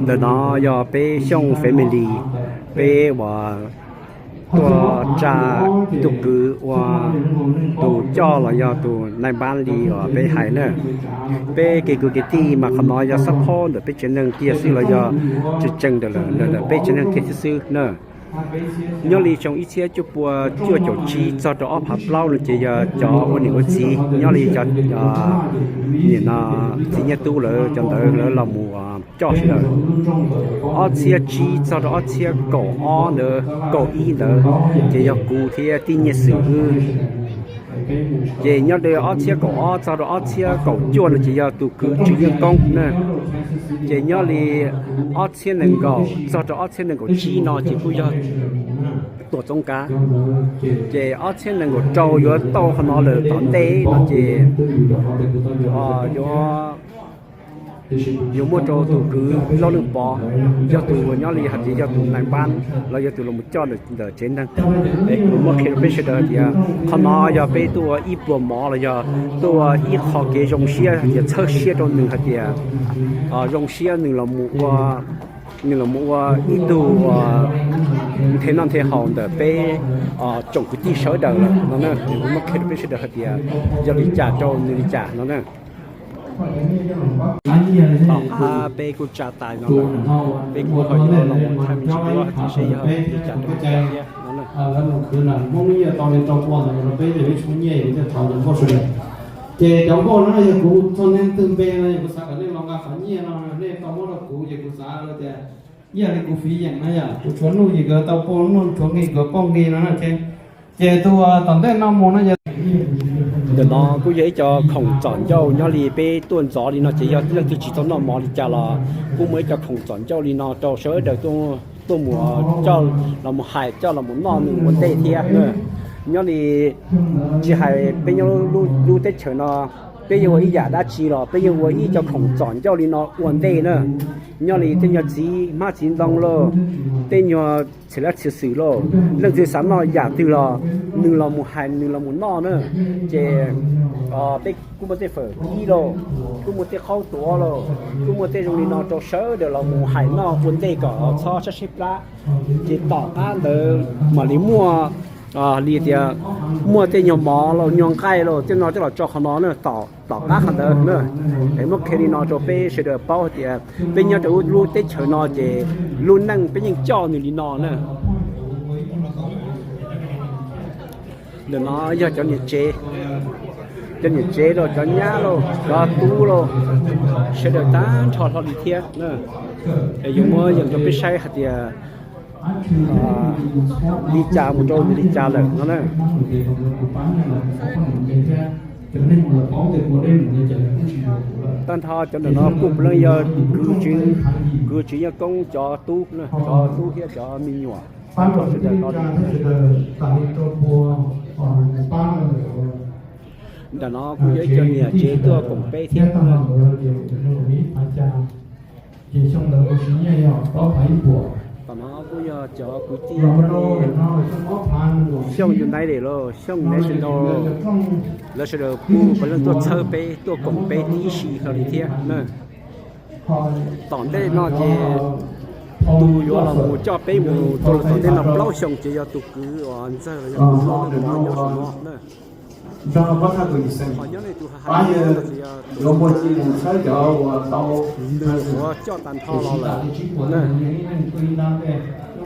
Ntawm no yog peb Xyooj family, peb uas tuaj tsa ib tug kwv ua tus coj los yog tus nais npab li uas peb hais na. Peb kev kwv kev tij mas qhov no yog xab phob ntawm peb tsev neeg kiag xwb los yog tseem tseem ntawm lawm ntawm peb tsev neeg kiag xwb xwb na. Nyob li xyoo ib txhiab cuaj pua cuaj caum tsib txog rau ob phav plaub no ces yog cov ua niam ua txiv nyob li cov nim no txiv Nyiaj Tub lawv cov ntawd lawv los mus coj sawv daws. Ob txhiab tsib txog rau ob txhiab kaum ob ntawd kaum ib ntawd ces yog kuv thiab tij Nyiaj Xwm wb. Ces nyob li ob txhiab kaum ob txog rau ob txhiab kaum cuaj no ces yog tus kwv Tswv Yeej Koob na. Ces nyob li ob txhiab nees nkaum txog rau ob txhiab nees nkaum tsib no ces kuj yog Tuam Txoov Kav. Ces ob txhiab nees nkaum rau yuav tau qhov no lawm tom ntej no ces yuav yuav muaj rau tus kwv Lauj Leej Pov, yog tus uas nyob li hais tias yog tus nais npab los yog tus los mus coj ntawm tsev neeg. Es kuv muab qhia rau peb sawv daws hais tias qhov no yog peb tuaj ua ib pluag mov los yog tuaj ua ib qho kev zoo siab hais tias txhawb siab rau nws hais tias zoo siab nws los mus ua, nws los mus ua ib tug nthe noj nthe haus ntawm peb tsoom kwv tij sawv daws lawm no na. Es kuv muab qhia rau peb sawv daws hais tias yog li cas rau nws li cas no na. Tom qab peb kuj tsa tais no lawm, peb kuj ho yuav los mus thaij me ntsis dua hais tias seb yog li cas rau thiab no na. Ces cov nkauj no yog kuv txog neeg twg npe no kuv xav kom nej los nqa qhov nyiaj no nej tau muab rau kuv ces kuv xav tias ib yam li kuv fiv yeem na yom, kuv tshuav nuj ces kuv tau pua nuj, tshuav nqi kuv pauj nqi no na. Ces tus tom ntej no mus no yog ntawm no kuj yog ib co khoom txom ncauj nyob li peb tuaj ntxov li no ces yog leej twg tsis tau noj mov li cas los kuj muaj ib co khoom txom ncauj li no rau sawv daws tuaj mus coj los mus hais coj los mus noj nws ua ntej thiab na. Nyob li tsis hais peb nyob lub teb chaws no, peb yuav ua ib yam dab tsi los peb yuav ua ib co khoom txom ncauj li no ua ntej na. Nyob li tej nyuag txiv hmab txiv ntoo lauj, tej nyuag txhia lab txhia xwm lauj, leej twg xav noj yam twg los nws los mus hais nws los mus noj na. Ces peb kuj muaj tej fawm kib lauj, kuj muaj tej qhaub tuav lauj, kuj muaj tej zoo li no rau sawv daws los mus hais noj ua ntej kom txhob sab seb plab. Ces tom qab ntawd mam li muaj li tias muaj tej nyuag mov los nyuag nqaij los tej no coj los tso qhov no na, tom tom qab qhov ntawd na. Es muab qhia li no rau peb sawv daws paub hais tias peb nyob rau lub teb chaws no ces lub neej peb yeej coj nws li no na. Ntawm no yog cov niam tsev, cov niam tsev los cov nyab los cov tub los sawv daws tag nrho hlo li thiab. Es yuav muab yees rau peb saib hais tias li cas mus rau li cas lawm no na. Tag nrho cov ntawm no kuj puav leej yog kwv Tswv, kwv Tswv Yeej Koob cov tub, cov tub thiab cov me nyuam. Sawv daws no, nram no kuj yog ib co niam tsev tuaj koom peb thiab. Tom no kuj yog cov kwv tij Xyooj United los Xyooj National, lawv sawv daws kuj puav leej tuaj txhawb peb tuaj koom peb tib si hlo li thiab na. Tom ntej no ces tus yuav los mus coj peb mus rau lawm tom ntej no plaub xyoo ces yog tus kwv uas ntxawg los yog tus hlob no nyob saum no na. Ho nyob li tus hais no ces yog tus uas nws qhuav coj tag nrho los lawm na.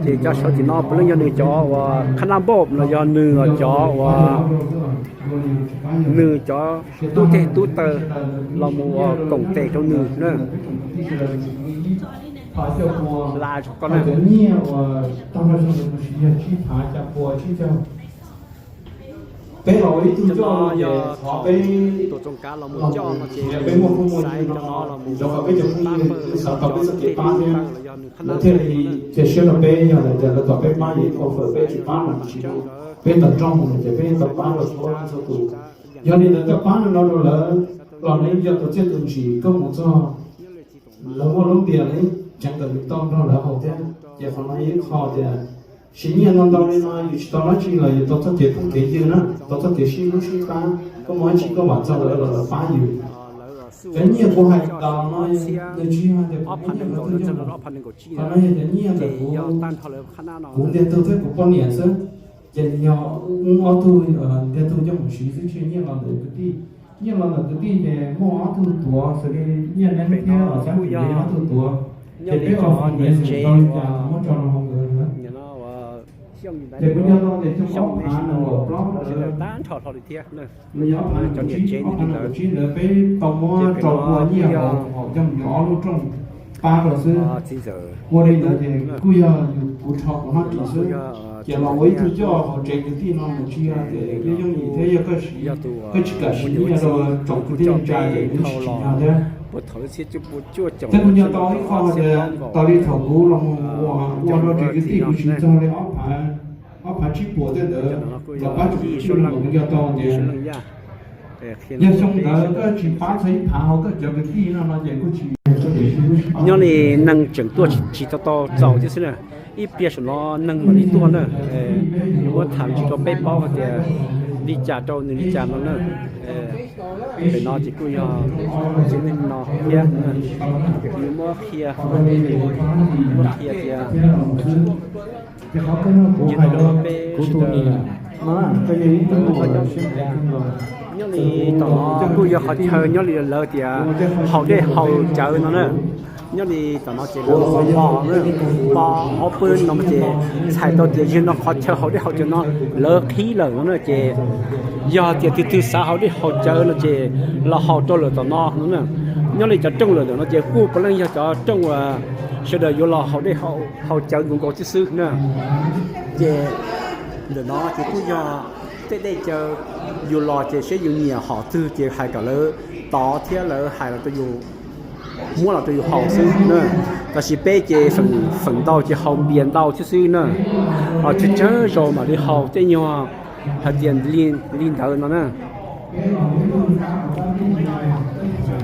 Ces cov sawv tim no puav leej yog nws cov uas khab nab npauj los yog nws cov uas nws cov tub teg tub taw los mus ua koom tes rau nws na. Las ko na. Peb los ua ib tug coj no yog Tuam Txoov Kav los mus coj no ces nws xaiv cov no los mus pab pawg los yog nws tub teg tub taw los yog nws khab nab npauj no na. Cia siab rau peb, yog lawv tias lawv tom peb pab, yog ib qho fawm peb tsis pab los tsis ua, peb ntaus nrooj mus ces peb tau pab rau txhua txhua tus. Yog li ntawd tau pab no rau lawv los lawv yog tus txiaj tus ntsim koj mus txog lawv muaj lub npias li ceev ntawm nws tau nrog lawv haus thiab. Ces qhov no yog ib qho tias siv nyiaj no ntau li no yus tsis tau dab tsi los yus tau txoj kev phooj kev ywg na, tau txoj kev sib hlub sib pab, koj muaj dab tsi koj vam txog lawv los lawv pab yus. Cov nyiaj kuv hais tau no nws tsis yog tias kuv muaj nyiaj ntau ntawm ob phav nees nkaum no, qhov no yog cov nyiaj ntawm kuv, kuv ntiag tug thiab kuv poj niam xwb. Ces nws yog ob tug ntiag tug coj mus siv xwb, tsis nyiaj los ntawm kwv tij. Nyiaj los ntawm kwv tij ces muaj ob tug tuav xws li nyiaj neeb thiab los xab fim ob tug tuav. Ces peb ua fais niam xwm tau li cas los muab tso rau hauv nkawd na. Ces kuv nco tau tias xyoo ob phav nees nkaum plaub ntawd, nws yog ob phav nees nkaum tsib, ob phav nees nkaum tsib ntawd peb tau muab rau ua nyiaj hauv, hauv coj mus yuav ob lub rooj pab rau xwb. Ua li ntawd ces kuj yog yus kuv rho kuv noj ris xwb. Ces los ua ib tug coj hauv tsev kwv tij no mas tsis yog tias yooj yim thiab, yog koj tsis kam siv nyiaj rau tsoom kwv tij neej tsa ces nws tsis tsim nyog thiab. Thiab kuv nco tau ib qho tias tas li thaum kuv los mus ua rau tsev kwv tij kuv siv txog li ob phav tsib puas tej ntawd los pab tsoom kwv tij no mas kuv nco tau tias yog xyoo ntawd koj tsis pab txog ib phav hauv koj cov kwv tij no no ces kuj tsis. Nyob li neeg tseem tuaj tsis tau tau txaus thiab xwb na. Ib pliag saum no neeg mam li tuaj na. Yuav muab tham tsis rau peb paub hais tias li cas rau nws li cas no na. Pem no ces kuj yog tsev neeg no thiab, yuav muab qhia, muab qhia tias nyob li tom no kuj yog qhov chaw nyob li lawv tias haus dej haus cawv no na. Nyob li tom no ces lawv pos, pos ob peb no ces txhais tau tias yog no qhov chaw haus dej haus cawv no lawv qhib lawm no na. Ces yog tias tus twg xav haus dej haus cawv no ces los haus rau lawm tom no no na. Nyob li cov rooj lawm ntawm no ces kuj puav leej yog cov rooj uas sawv daws yuav los haus dej haus cawv nkaus nkaus xwb xwb na. Ces ntawm no ces kuj yog tej dej cawv, yus los ces seb yus nyiam hom twg ces hais kom lawv tov thiab lawv hais los rau yus, muab los rau yus haus xwb na. Tab sis peb ces feem ntau ces haus npias ntau xwb xwb na. Tsawg tsawg zaus mam li haus tej nyuag hais tias li ntawd no na.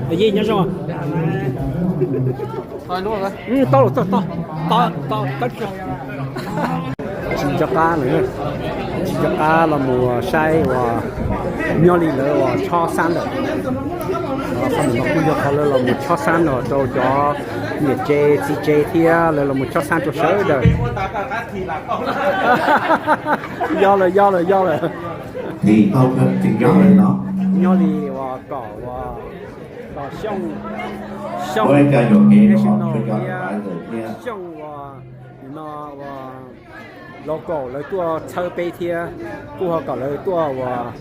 Yeej nyob zoo. Tau, tau, tau, tsis nco qab lawm, tsis nco qab los mus saib uas nyob li lawv uas chob xab lawm. Qhov no kuj yog qhov lawv los mus chob xab no rau cov niam tsev txiv tsev thiab lawv los mus chob xab rau sawv daws. Yog lawm, yog lawm, yog lawm. Nyob li uas kom uas kom Xyooj, Xyooj National thiab Xyooj uas no uas local lawv tuaj txhawb peb thiab kuj ho kom lawv tuaj uas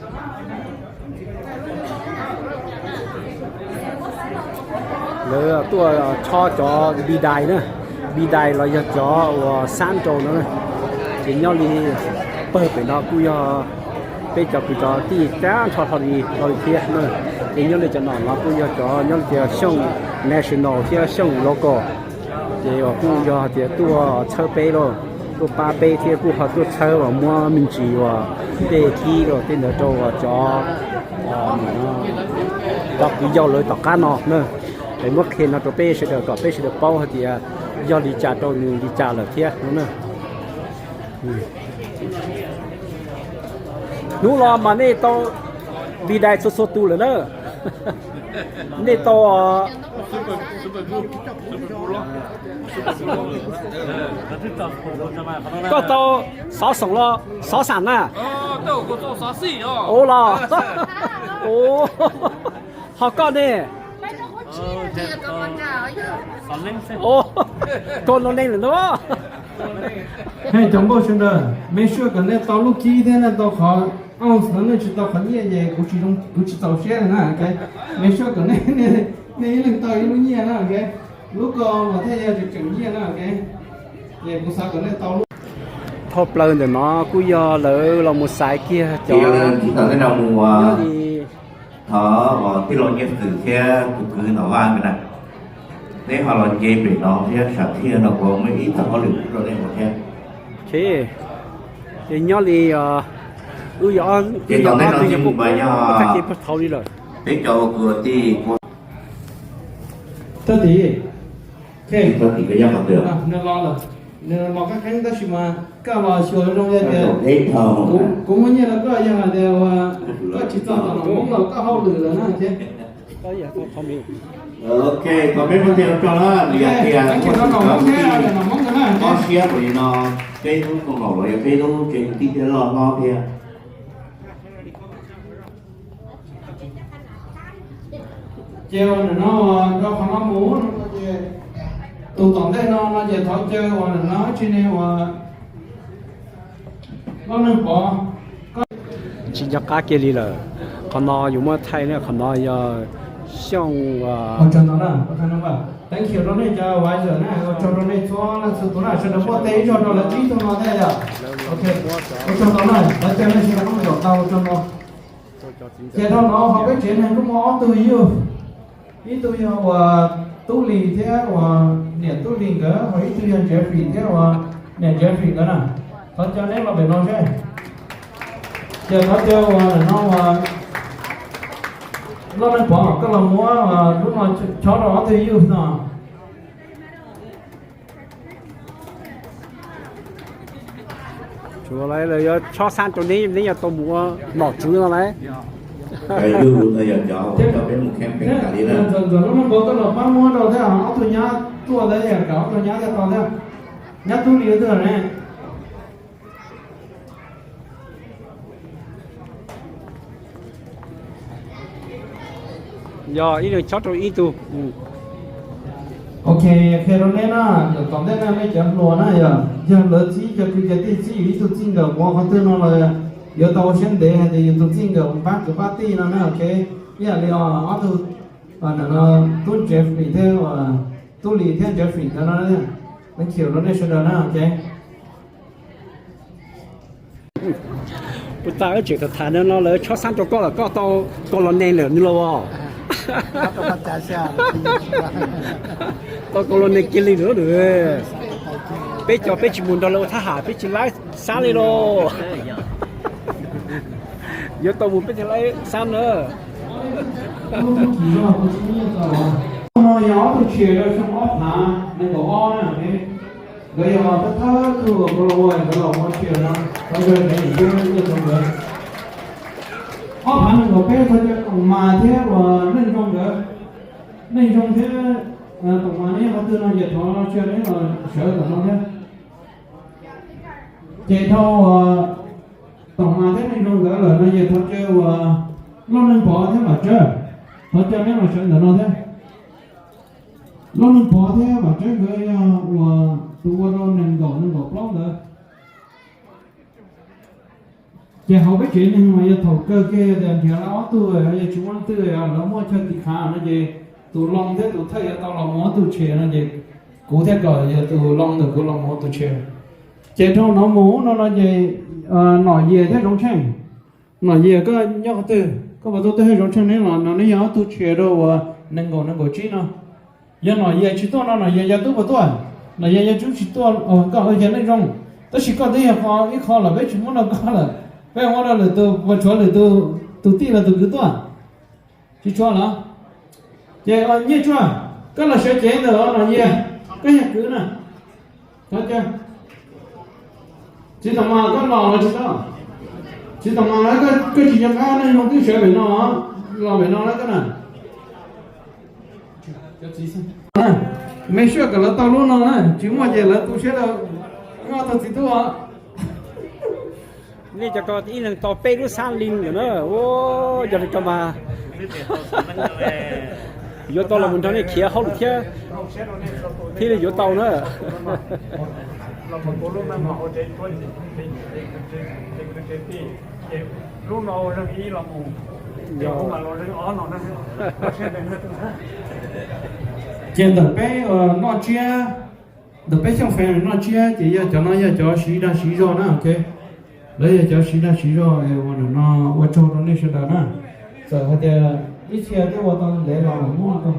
lawv tuaj chob cov bidais na, bidais los yog cov uas xab nraus no na. Ces nyob li pawg pem no kuj yog peb cov kwv cov tij tag nrho hlo li hlo li thiab na. Ces nyob li cov no no kuj yog cov nyob li tias Xyooj National thiab Xyooj Local. Ces uas kuj yog tias tuaj txhawb peb los tuaj pab peb thiab kuj ho tuaj txhawb uas muab me ntsis uas tej kib los tej ntawd rau uas cov, cov kwv yau lawv tom qab no na. Es muab qhia no rau peb sawv daws kom peb sawv daws paub hais tias yog li cas rau nws li cas lawm thiab no na. Hnub los mas nej tau bidais txhua txhua tus lawm na. Nej tau Koj tau xov xoom los xov xam na? Ua los. Ho koj ne? Koj no neeg lawm no. Hej cov nkauj sawv daws, make sure kom nej tau lub kib thiab nej tau qhov ounce no, nej tsis tau qhov nyiaj ces kuv tsis txaus siab li na. Make sure kom nej ib leeg tau ib lub nyiaj na. Lub ko mas thiaj yog tseem tseem nyiaj na. Kuv xav kom nej tau lub. Thauj plaws ntawm no kuj yog lawv los mus xaiv kiag cov li thov tij laug Nyiaj Xwm thiab tus kwv Nom Vaj na. Neb ho los nce pem no thiab sam thiaj no kuv muaj ib txoj hauj lwm rau nej ua thiab. Ces nyob li wb yog ob tug nyuag kuj tag kev puag thaum li lawm. Peb cov ua kwv ua tij, thaj tim, thaj tim, nws los lawm, nws los qab qeeb tab sis mas koj los xyuas zoo li tias kuv muaj nyiaj rau koj, yog hais tias koj tsis txog tom no los koj hauj lwm lawm na ces. Ok, thov peb muab tes ua tsaug na, vim hais tias muaj tus cov kwv tij mob siab ua li no, peb lub koom haum los yog peb lub tsev kwv tij thiaj loj hlob thiab. Ces ua ntawm no, rau qhov no mus, tus tom ntej no no ces thov caw uas ntawm no tsis ne uas loj neeg pov. Tsis nco qab kiag li lawm. Qhov no yus muab thaij ne, qhov no yog Xyooj. Ua tsaug ntau na, thank you rau nej cov advisor na, ua tsaug rau nej txhua leej txhua tus na, sawv daws muab tes ib zaug rau lawv tsib tug no thiab yom. Ok, ua tsaug ntau na, lawv cov nej sawv daws muab zaum tau, ua tsaug ntau. Ces dhau no ho peb tsev neeg kuj muaj ob tug yug, ib tug yog uas Tub Lis thiab uas niam Tub Lis nkawd, ho ib tug yog Jeffrey thiab uas niam Jeffrey nkawd na. Thov caw neb los pem no seb. Ces thov caw uas ntawm no uas loj neeg pov koj los muab lub no chob rau ob tug yug no. Tsuas lawv yuav chob xab rau neb, neb yuav tau mus ua nom tswv no lawm. Ntawm lub neej pov koj los pab muab rau thiab ob tug nyab tuaj thiab, kom ob tug nyab thiaj tau thiab. Nyab Tub Lis twg ne? Yog ib leeg chob rau ib tug. Ok, qhia rau neb na, yog tom ntej no nej cov hluas na, yog, yog lawv txib cov kwv cov tij txib yus ib tug txij nkawm ua qhov twg no los yuav tau ua siab ntev hais tias yus tus txij nkawm pab kwv pab tij no na, ok. Ib yam li ob tug, ntawm no Tub Jeffrey thiab, Tub Lis thiab Jeffrey ntawd no, thank you rau nej sawv daws na, ok. Puas tas wb tseem tham tham no no lawv chob xab rau koj lawm, koj tau koj los neeg lawm nws los as? Tau koj los neeg kiag li lawm. Peb cov peb tsis mus nrog lawv ua thab ham peb tsis laib xab li lauj. Yuav tau mus peb thiaj laib xab na. No yog ob tug tshis rau xyoo ob phav nees nkaum ob na. Nkawd yog thawj thawj tug uas kuv los ua nkawd los ua tshis no, thov caw neb mus peb ua rau nkawd. Ob phav nees nkaum peb thov caw Toom Mas thiab uas Neej Zoo nkawd, Neej Zoo thiab Toom Mas neb qhov twg no ces thov caw neb los sawv tom no thiab. Ces dhau Toom Mas thiab Neej Zoo nkawd lawm no ces thov caw uas Loj Neeg Pov thiab Vam Tsawb, thov caw neb los sawv ntawm no thiab. Loj Neeg Pov thiab Vam Tsawb nkawd yog uas tus ua rau nees nkaum nees nkaum plaub ntawd. Ces hauv peb tsev neeg mas yog thaum kawg kiag tias nrhiav lawv ob tug, yog tsis muaj leej twg lawv muaj chaw tiv qhav no ces tus loo thiab tus thawj yuav tau los mus ob tug tshis no ces kuv thiaj kom yog tus loo ntawm kuv los mus ob tug tshis. Ces dhau no mus no no ces Nom Yias thiab Zoov Tsheej, Nom Yias koj nyob qhov twg, koj puas tuaj tuaj thiab Zoov Tsheej neb los no neb yog ob tug tshis rau uas nees nkaum nees nkaum tsib no. Yog Nom Yias tsis tuaj no Nom Yias Yaj Tub puas tuaj? Nom Yias Yaj Tub tsis tuaj, koj yog Neej Zoo, tab sis koj twb yog ib qho lawm peb tsis muab rau koj lawm, peb muab rau lwm tus, puas tshuav lwm tus tij los tus kwv tuaj? Tsis tshuav los? Ces Nyiaj Tsuag, koj los sawv cev ntawm Nom Yias, koj yog kwv na. Txiv Toom Mas koj los los tsis tau. Txiv Toom Mas, koj tsis nco qab Neej Zoo twb sawv pem no, los pem no lawm koj na. Make sure kom lawv tau lub no na, tsis muaj ces lawv tu siab rau ob tug txiv tub os. Nej cov ko ib leeg tau peb lub xab li lawm na. Yog li ko mas yuav tau los mus nrog nej khiav hauj lwm thiab, thiaj li yuav tau na. Ces ntawm peb noj tsiab, ntawm peb Xyooj Family noj tsiab ces yog cov no yog cov siv dag siv zog na, ok. Lawv yog cov siv dag siv zog es ua ntawm no ua tsaug rau nej sawv daws na. Txawm hais tias ib txhia twb ua tau ntev los muab tau.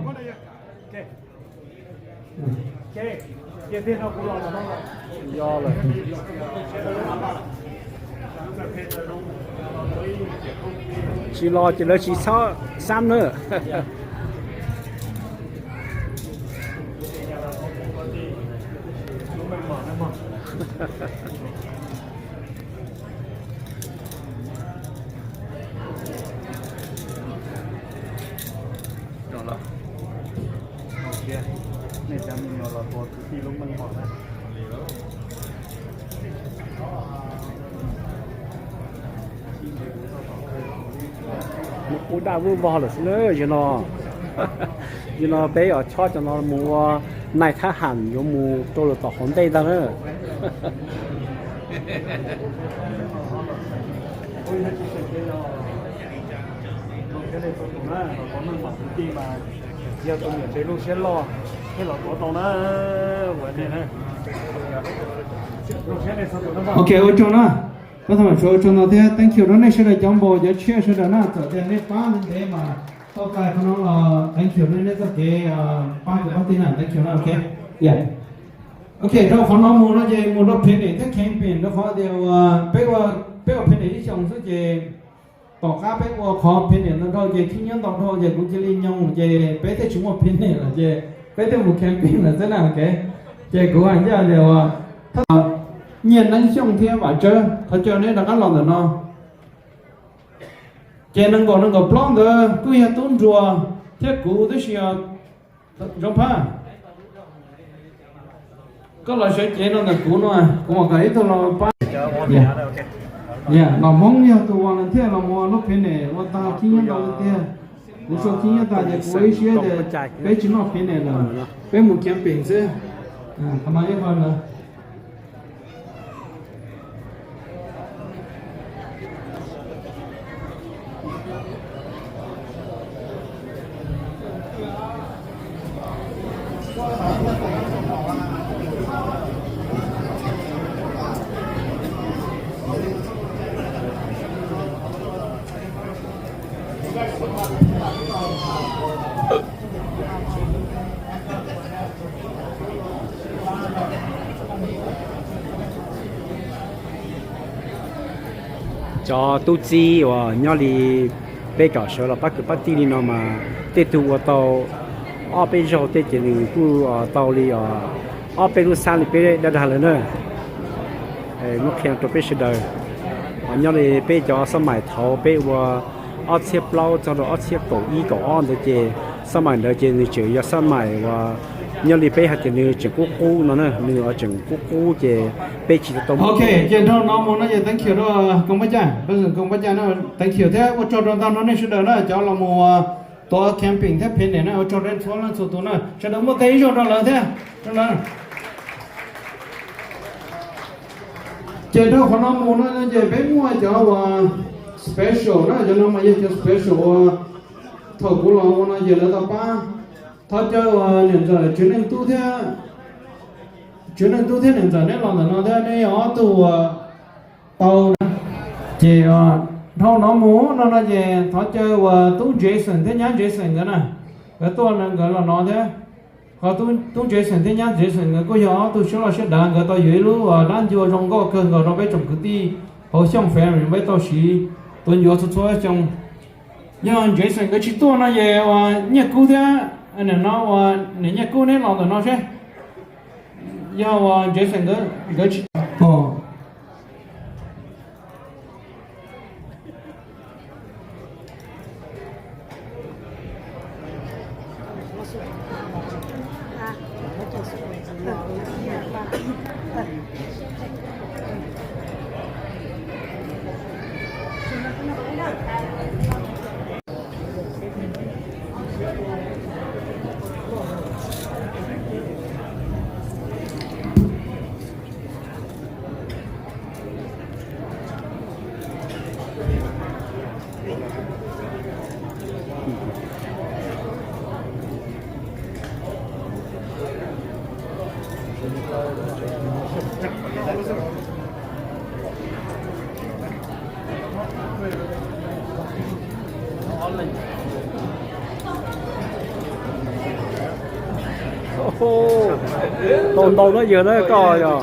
Tsis los ces lawv tsis txhob xab na. Mus ub daj vwj vog lawm xwb na. Yog no, yog no peb os chob cov no mus ua nais thab ham yuav mus rau lawm tom hauv ntej ntag na. Ok, ua tsaug na. Pab tha mam tsuav ua tsaug ntau thiab thank you rau nej sawv daws cov npau cov tshiab sawv daws na, txawm tias nej pab ntev ntev mas tau kais qhov no los thank you nej, nej txoj kev pab kwv pab tij na, thank you na, ok. Ok, rau qhov no mus no ces mus rau phem niam thiab campaign rau qhov tias peb ua, peb ua phem niam ib xyoos xwb ces tom qab peb ua qhov phem niam ntau dhau ces khib nyiab ntau dhau ces kuv cia li nyoog ces peb thiaj tsis muaj phem niam lawm ces peb thiaj mus campaign lawm xwb na, ok. Ces kuv hais ncaj tias uas thawj nyiaj neeb xyooj thiab vam tsawb thov caw neb rov qab los ntawm no. Ces nees nkaum nees nkaum plaub ntawd kuj yog tub nruas thiab kuv tib si os. Zoo Phab, koj los sawv cev no ntawm kuv no, kuv mam kom ib tug los pab. Nom Hmoob yog tus uas nws thiaj los mus ua lub phem niam ua tag khib nyiab ntau tiag. Kuv sau khib nyiab tag ces kuv ua ib siab tias peb tsis noj phem niam lawm, peb mus campaign xwb. Qhov no ib qho ntawd. Cov tub txib uas nyob li peb cov sawv los pab kwv pab tij li no mas tej tug ua tau ob peb zaug tej ces nws kuj tau li ob peb lub xab li peb dag dag lawm na. Muab qhia rau peb sawv daws, nyob li peb cov xab maim thaud peb ua ob txhiab plaub txog rau ob txhiab kaum ib kaum ob ntawd ces xab maim ntawd ces nws tseem yog xab maim uas nyob li peb hais tias nws tseem qub qub no na, nws tseem qub qub ces peb tsis tau. Ok, ces nrog no mus no ces thank you rau Koob Pab Caj, President Koob Pab Caj no, thank you thiab ua tsaug rau ntau no nej sawv daws na cov los mus tuav campaign thiab phem niam na, ua tsaug rau txhua leej txhua tus na, sawv daws muab tes ib zaug rau lawv thiab. Ces rau qhov no mus no ces peb muaj cov uas special na, cov no mas yog cov special uas thaum kuv los ua no ces lawv tau pab. Thov caw uas niam ntxawm Tswv Neej Tub thiab, Tswv Neej Tub thiab niam ntxawm neb los ntawm no thiab neb yog ob tug uas tau na. Ces dhau no mus no no ces thov caw uas tub Jason thiab nyab Jason nkawd na, nkawd tuaj nkawd los no thiab. Qhov tub Jason thiab nyab Jason nkawd kuj yog ob tug siab loj siab dav, nkawd tau yuav ib lub dab ncua zoo nkauj kawg nkaus rau peb tsoom kwv tij hauv Xyooj Family peb tau siv tuav ncuav txhua txhua xyoo. Yog Jason nkawd tsis tuaj no ces uas Nyiaj Kub thiab, no uas niam Nyiaj Kub neb los ntawm no seb. Yog uas Jason nkawd tsis Tau ntau na yawg na koj yog.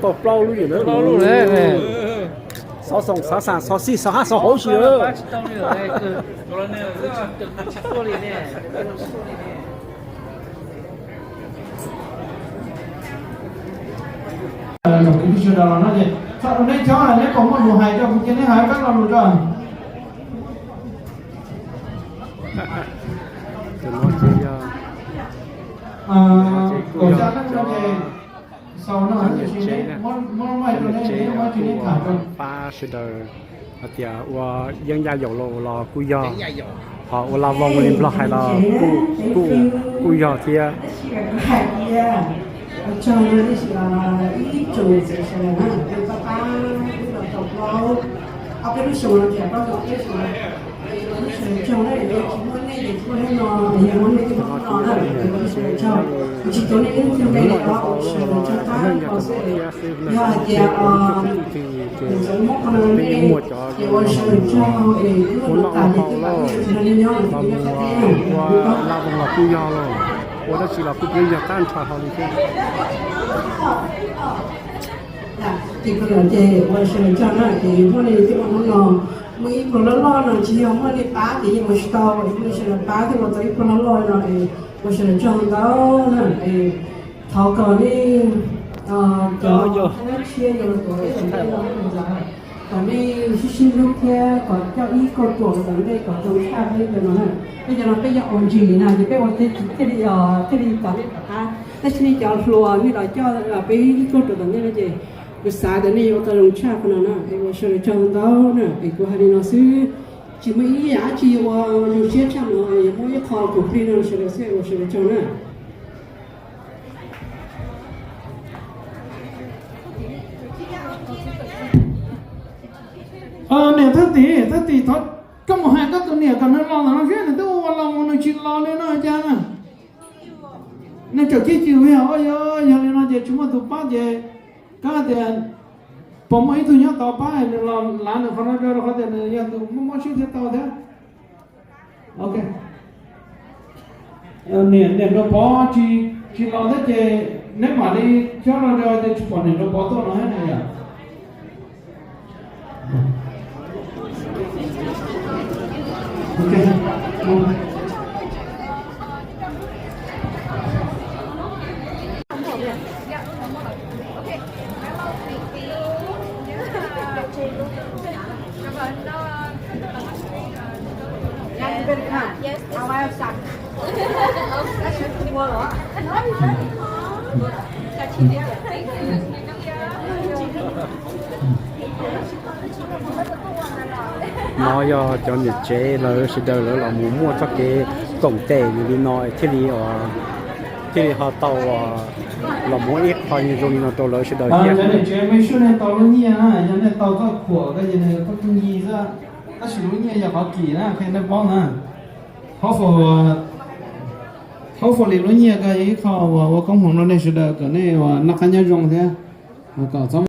Tau plaub lub yawg na. Xov xoom xov xaas xov xij xov hab xov hauv si lawm. Sawv daws los no ces txog rau neb chob neb puas muaj lus hais rau kuv cia neb hais peb lo lus rau. Kuj yog cov niam tsev, cov niam tsev kuj pab sawv daws hais tias ua yeeb yaj yaum los kuj yog, ho ua laj voos li Nplog hais los kuj yog thiab. Muaj cov ua noj ua haus los, los mus ua laj voos los kuj yog los, ua dab tsi los kuj peb yog tag nrho hlo li thiab. Ces ua sawv daws tsaug na, ces muaj li tej ua hnub no, muaj ib pluag loj loj no tsis yog muaj li pab ces yeej ua tsis tau, muaj li sawv daws pab thiaj ua tau ib pluag loj loj no, ua sawv daws tsaug ntau na. Thov kom nej cov thab tshiab yuav los tuav ib tom ntej no, kom nej sib sib hlub thiab kom coj ib kauj ruam los tom ntej kom zoo tshaj peb cov no na. Peb cov no peb yog O G na, ces peb ua thiaj li, thiaj li tom nej tom qab. Tab sis nej cov hluas nej los coj peb ib kauj ruam tom ntej no ces kuv xav tias nej yuav ua tau zoo tshaj qhov no na. Es ua sawv daws tsaug ntau na, es kuv hais li no xwb, tsis muaj ib yam dab tsi yuav ua zoo siab tshaj no, yog muaj ib qho kuv plig no sawv daws xwb, ua sawv daws tsaug na. Niam thaj tim, thaj tim, thov koj mus hais koj tus niam kom nws los ntawm no seb nws twb ua los mus nws tsis los li no cas na. Nws tseem cib cim yog, yog li no ces tsis muaj tus pab ces koj tias puas muaj ib tug nyob tod pab nws los lav nws qhov no rau, rau qhov tias nws yog tus muaj mob siab thiab tau thiab. Ok. Niam, niam Nraug Pov tsis, tsis los thiab ces neb mam li cob los rau tias tsis pom niam Nraug Pov tuaj no thiab na yom. No yog cov niam tsev lawv sawv daws lawv los mus muaj txoj kev koom tes li no thiaj li, thiaj li ho tau los muab ib qho zoo li no rau lawv sawv daws thiab. Cov niam tsev me sub nej tau lub nyiaj na, yog nej tau txoj khuam ko ces nws tau tub nyi xwb, tab sis lub nyiaj yog qhov kim na, qhia nej paub na. Hopefully lub nyiaj ko yog ib qho uas ua koob hmoov rau nej sawv daws kom nej uas noj qab nyob zoo thiab. Kom txhob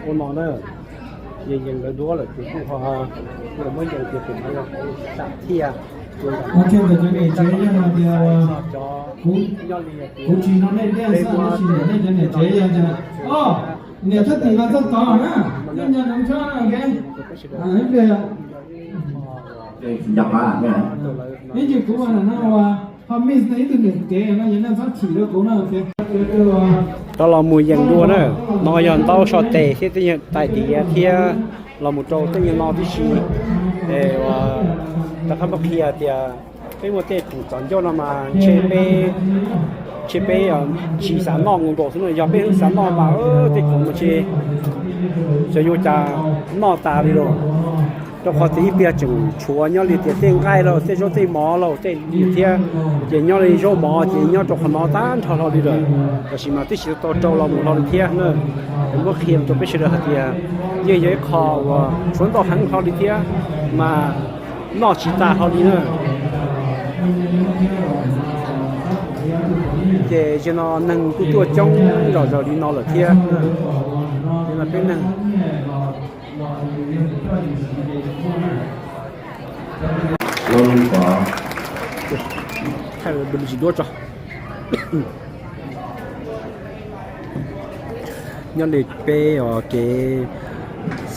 Ua no na, yees yees lawv duab lawm ces kuj ho, kuj muab yees tias tus no yog sam thiaj. Ua thiaj ntawm cov niam tsev yog hais tias kuv tsis no nej tiaj xwb, tab sis ntawm nej cov niam tsev yog tias, o, niam thaj tim los txog tod na, nej nco ntsoov tshab na, ok. Ib ntsis kuv ua no ua, ho miss ib tug niam kev no yog nej txhob chim rau kuv na, ok. Rov los mus yees dua na, no yog ntaub so tes thiab tej nyuag tais diav thiab los mus rau tej nyuag no tib si. Rov qab muab qhia tias peb muaj tej tus txom ncauj no mas ntshe peb, ntshe peb tsis xav noj nkaus nkaus xwb na, yog peb xav noj mas tej khoom mas ntshe xyov yuav cas noj tas li lauj. Rau qhov tias ib pliag tseem tshuav nyob li tias tej nqaij lauj, tej zaub tej mov lauj, tej li thiab, ces nyob li zaub mov ces nyob rau qhov no tag nrho hlo li lawm. Tab sis mas twb tsis tau rau los mus hlo li thiab na. Muab qhia rau peb sawv daws hais tias yeej yog ib qho uas tshuav ntau heev hlo li thiab, mas noj tsis tas hlo li na. Ces zaum no neeg kuj tuaj coob zom zaws li no lawm thiab. Peb neeg tsis duab tso. Nyob li peb kev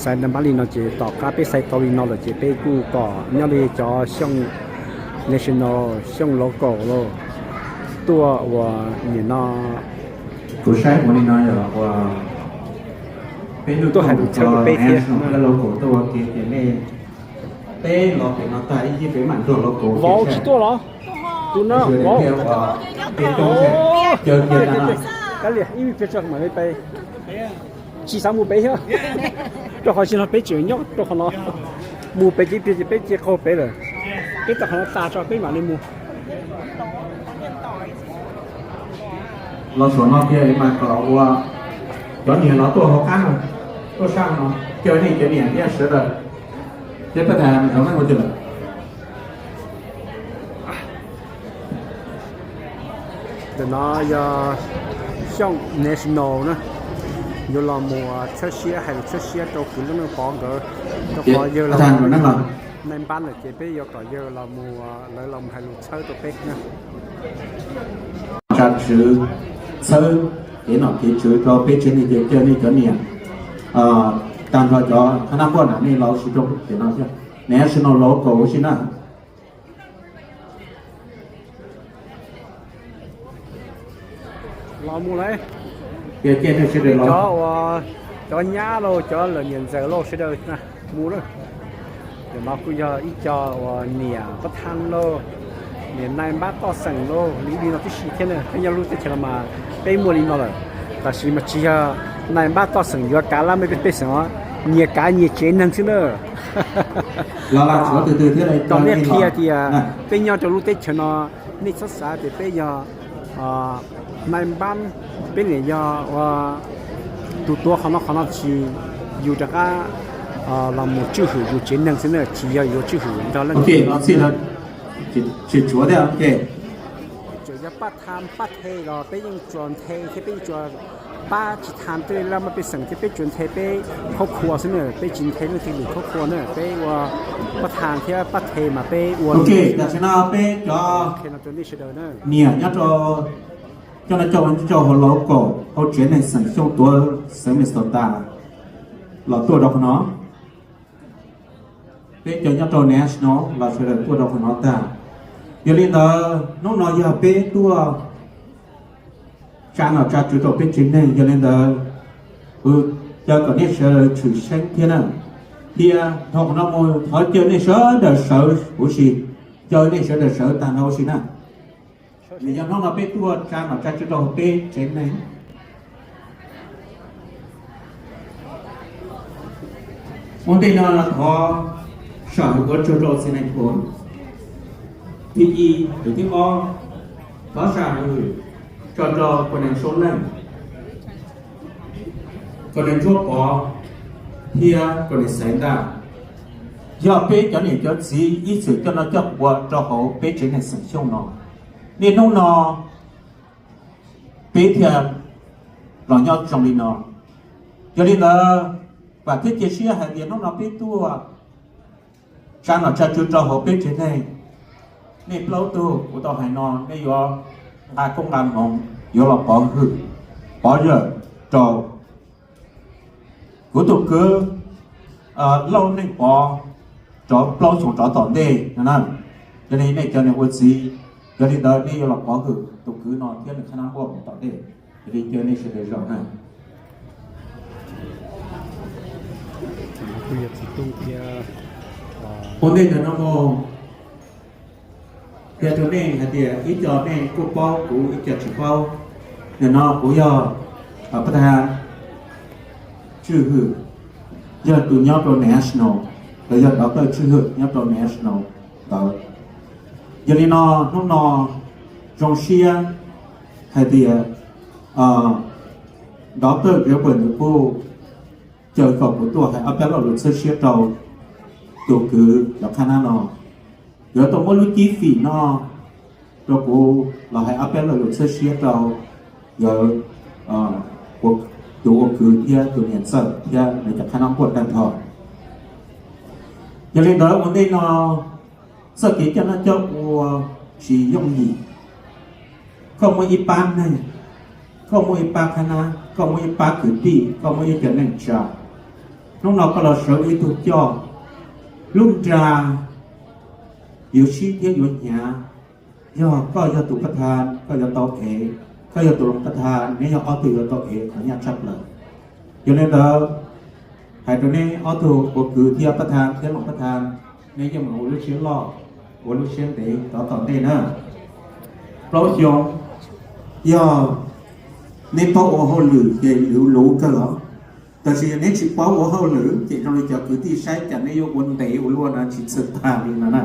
xaiv nab npab li no ces tom qab peb xaiv tau li no lawm ces peb kuj kom nyob li cov Xyooj National Xyooj Local los tuaj ua nim no. Kuv saib ua li no yog ua peb tuaj hais lus txhawb rau peb thiab. Local tuaj ua ke ces nej, peb los pem no tag ib yig peb mam nrog local. Vauv tsis tuaj los? Tus no Vauv. Kav liam ib me pliag tso mam li peb. Tsis xav mus pem thiab, rau qhov tsis no peb tseem nyob rau qhov no. Mus pem ces ib pliag ces peb cia qaug pem lawm. Peb tau qhov no tas tso peb mam li mus. Los saum no kiag mas kom ua cov niam los tuaj hauv qab, tuaj sab no, caw nej cov niam thiab sawv daws, thiab peb tas mus ua twg lawm. Ntawm no yog Xyooj National na, yuav los mus txhawb siab, hais lus txhawb siab rau kwv Looj Neej Pov nkawd, rau qhov yawg los nais npab lawm ces peb yuav kom yawg los mus, lawv los mus hais lus txhawb rau peb na. Tsa tswv txhawb kev nom kev tswv rau peb tsev neeg, ces caw nej cov niam, tag nrho cov qhab nab npuaj na, nej los ua si rau pem no thiab, national local ua si na. Los mus lawm. Cov uas, cov nyab lauj, cov lawm niam ntxawm lauj, sawv daws mus lawm. Cov no kuj yog ib co uas niam pab thaj lauj, niam nais npab toj xeem lauj, li li no tib si thiab na. Peb nyob lub teb chaws no mas peb muaj li no lawm, tab sis mas tsis yog nais npab toj xeem yuav kav lab mej pej xeem os, nyias kav nyias tsev neeg xwb na. Kom nej qhia tias peb nyob rau lub teb chaws no, nej txhob xav tias peb yog nais npab, peb niam yog ua tus tuav qhov no qhov no, tsis, yus rov qab los mus tswj hwm yus tsev neeg xwb na, tsis yog yuav tswj hwm nrog leej twg. Tsis tshuav thiab. Tsuas yog pab tham pab the los peb yeej tsuas nthe thiab peb yeej tsuas pab tsis tham tej lab mej pej xeem thiab peb tsuas nthe peb khab khua xwb na, peb tsis nthe leej twg lwm khab khua na, peb ua pab tham thiab pab the mas peb ua. Tam sim no peb cov niam nyob rau coj no coj rau hauv local, hauv tsev neeg xeem Xyooj tuav xeev Minnesota los tuaj rau qhov no. Peb cov nyob rau national los sawv daws tuaj rau qhov no tag. Yog li ntawd hnub no yog peb tuaj tsa nom tsa tswv rau peb tsev neeg, yog li ntawd kuv caw kom nej sawv daws tshwm seeb thiab na. Thiab dhau qhov no mus thov caw nej sawv daws sawv huv si, caw nej sawv daws sawv tag nrho huv si na. Nws yog hnub no peb tuaj tsa nom tsa tswv rau peb tsev neeg. Ua ntej no thov sam hwm ua tsaug rau txiv neej pum thib ib, thib ob, thov sam hwm tso rau kuv neej Soob Leej, kuv neej Ntsuab Pov thiab kuv neej Xaiv Ntaj, yog peb cov niam cov txiv ib txwm coj noj coj ua rau hauv peb tsev neeg xeem Xyooj no. Niaj hnub no peb thiaj los nyob zoo li no. Yog li ntawd, vam thiab cia siab hais tias hnub no peb tuaj tsa nom tsa tswv rau hauv peb tsev neeg, nej plaub tug kuv tau hais no nej yuav nqa koob nqa hmoov yuav los pov hwm pov zawm rau kuv tus kwv Lauj Neej Pov rau plaub xyoos rov tom ntej no na. Yog li nej cov niam ua txiv, yog li ntawd nej yuav los pov hwm tus kwv no thiab nws qhab nab npuaj mus tom ntej. Yog li caw nej sawv daws zaum na. Ua ntej ntawm no mus, qhia rau nej hais tias ib co nej kuj paub, kuv ib co tsis paub. Nim no kuv yog pab thab tswj hwm, yog tus nyob rau national, los yog doctor tswj hwm nyob rau national ntawd. Yog li no hnub no zoo siab hais tias doctor Gilbert nws kuj caw kom kuv tuaj hais ob peb lo lus txhawb siab rau tus kwv cov qhab nab no. Yuav tau muab lub cib fim no rau kuv los hais ob peb lo lus txhawb siab rau yawg, tus ua kwv thiab tus niam ntxawm thiab nws cov qhab nab npuaj tag nrho. Yog li ntawd ua ntej no txoj kev coj noj coj ua tsis yooj yim. Koj muaj ib pab neeg, koj muaj ib pab qhab nab, koj muaj ib pab kwv tij, koj muaj ib co neej tsa. Hnub no koj los sawv ib tug coj lub nra yuav sib thiab yuav hnyav. Yog koj yog tus pab thas, koj yuav tau ev, koj yog tus loos pab thas, neb yog ob tug yuav tau ev qhov nyaj tshaj plaws. Yog li ntawd, hais rau neb ob tug ua kwv thiab pab thas thiab loos pab thas, neb yeej meem ua lub siab loj, ua lub siab ntev rov tom ntej na. Plaub xyoo, yog neb paub ua hauj lwm ces luv luv kawg los, tab sis yog neb tsis paub ua hauj lwm ces zoo li cov kwv tij saib cas neb yuav ua ntev ua luaj no tsis txhawj tag li no na.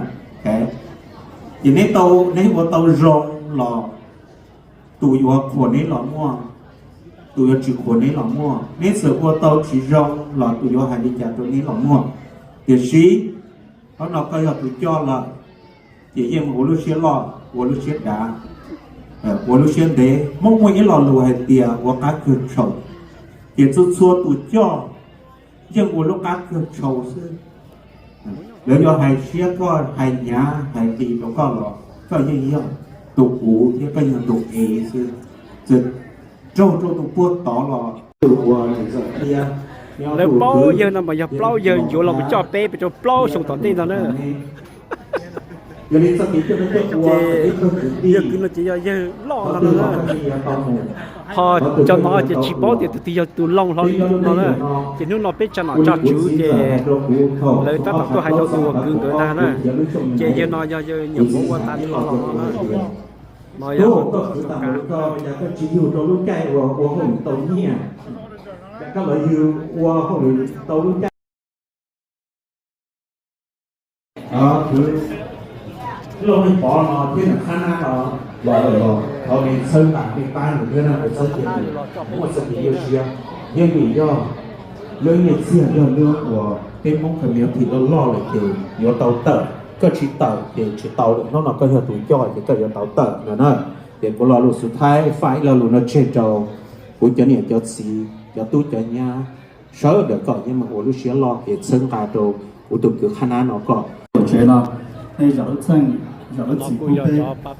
Ces neb tau, neb ua tau zoo los tus yuav qhuas neb los muaj, tus yuav tsis qhuas neb los muaj. Neb txawm ua tau tsis zoo los tus yuav hais li cas rau neb los muaj. Tiam sis hnub no koj yog tus coj lawm, ces yeej ua lub siab loj, ua lub siab dav, ua lub siab ntev. Muaj muaj ib lo lus hais tias ua qab kawg tshau, ces txhua txhua tus coj yeej ua lub qab kawg tshau xwb. Lawv yuav hais siab koj, hais hnyav hais qis rau koj los koj yeej yog tus kuv thiab koj yog tus ev xwb. Txawm raug rau tus puag tod los tus ua ntxawm thiab. Lawv plaub yawg no mas yog plaub yawg ncuav los mus coj peb pem rau plaub xyoo tom ntej no na. Ces yawg kwv no ces yog yawg loj no no na. Ho cov no ces tsis paub tias tus twg yog tus loos hlo li no na. Ces hnub no peb tsa nom tsa tswv ces lawv tab tom tuaj hais rau tus ua kwv nkawd ntag na. Ces yawg no yog yawg nyuam qhuav ua tas li no los no na. No yog tus ua tau tsis yug rau lub caij uas ua hauj lwm tau nyiaj, koj los yug ua hauj lwm tau lub caij. Kwv Lauj Neej Pov no thiab nws qhab nab no los lawm los thov nej txhawb nqa nej pab nws thiab na, txhob cia nws muaj txoj kev ywj siab. Yeej vim yog lub nyiaj txiag yog lub uas peb Hmoob community loj loj lawm ces yuav tau tawm, koj tsis tawm ces tsis tau lawm. Hnub no koj yog tus coj ces koj yuav tau tawm no na. Ces kuv lo lus xub thawj faj ib lo lus no tseg rau kuv cov niam cov txiv, cov tub cov nyab, sawv daws kom yeej meem ua lub siab loj ces txhawb nqa rau kuv tus kwv qhab nab no kom tsev no, nej zam lub txim pub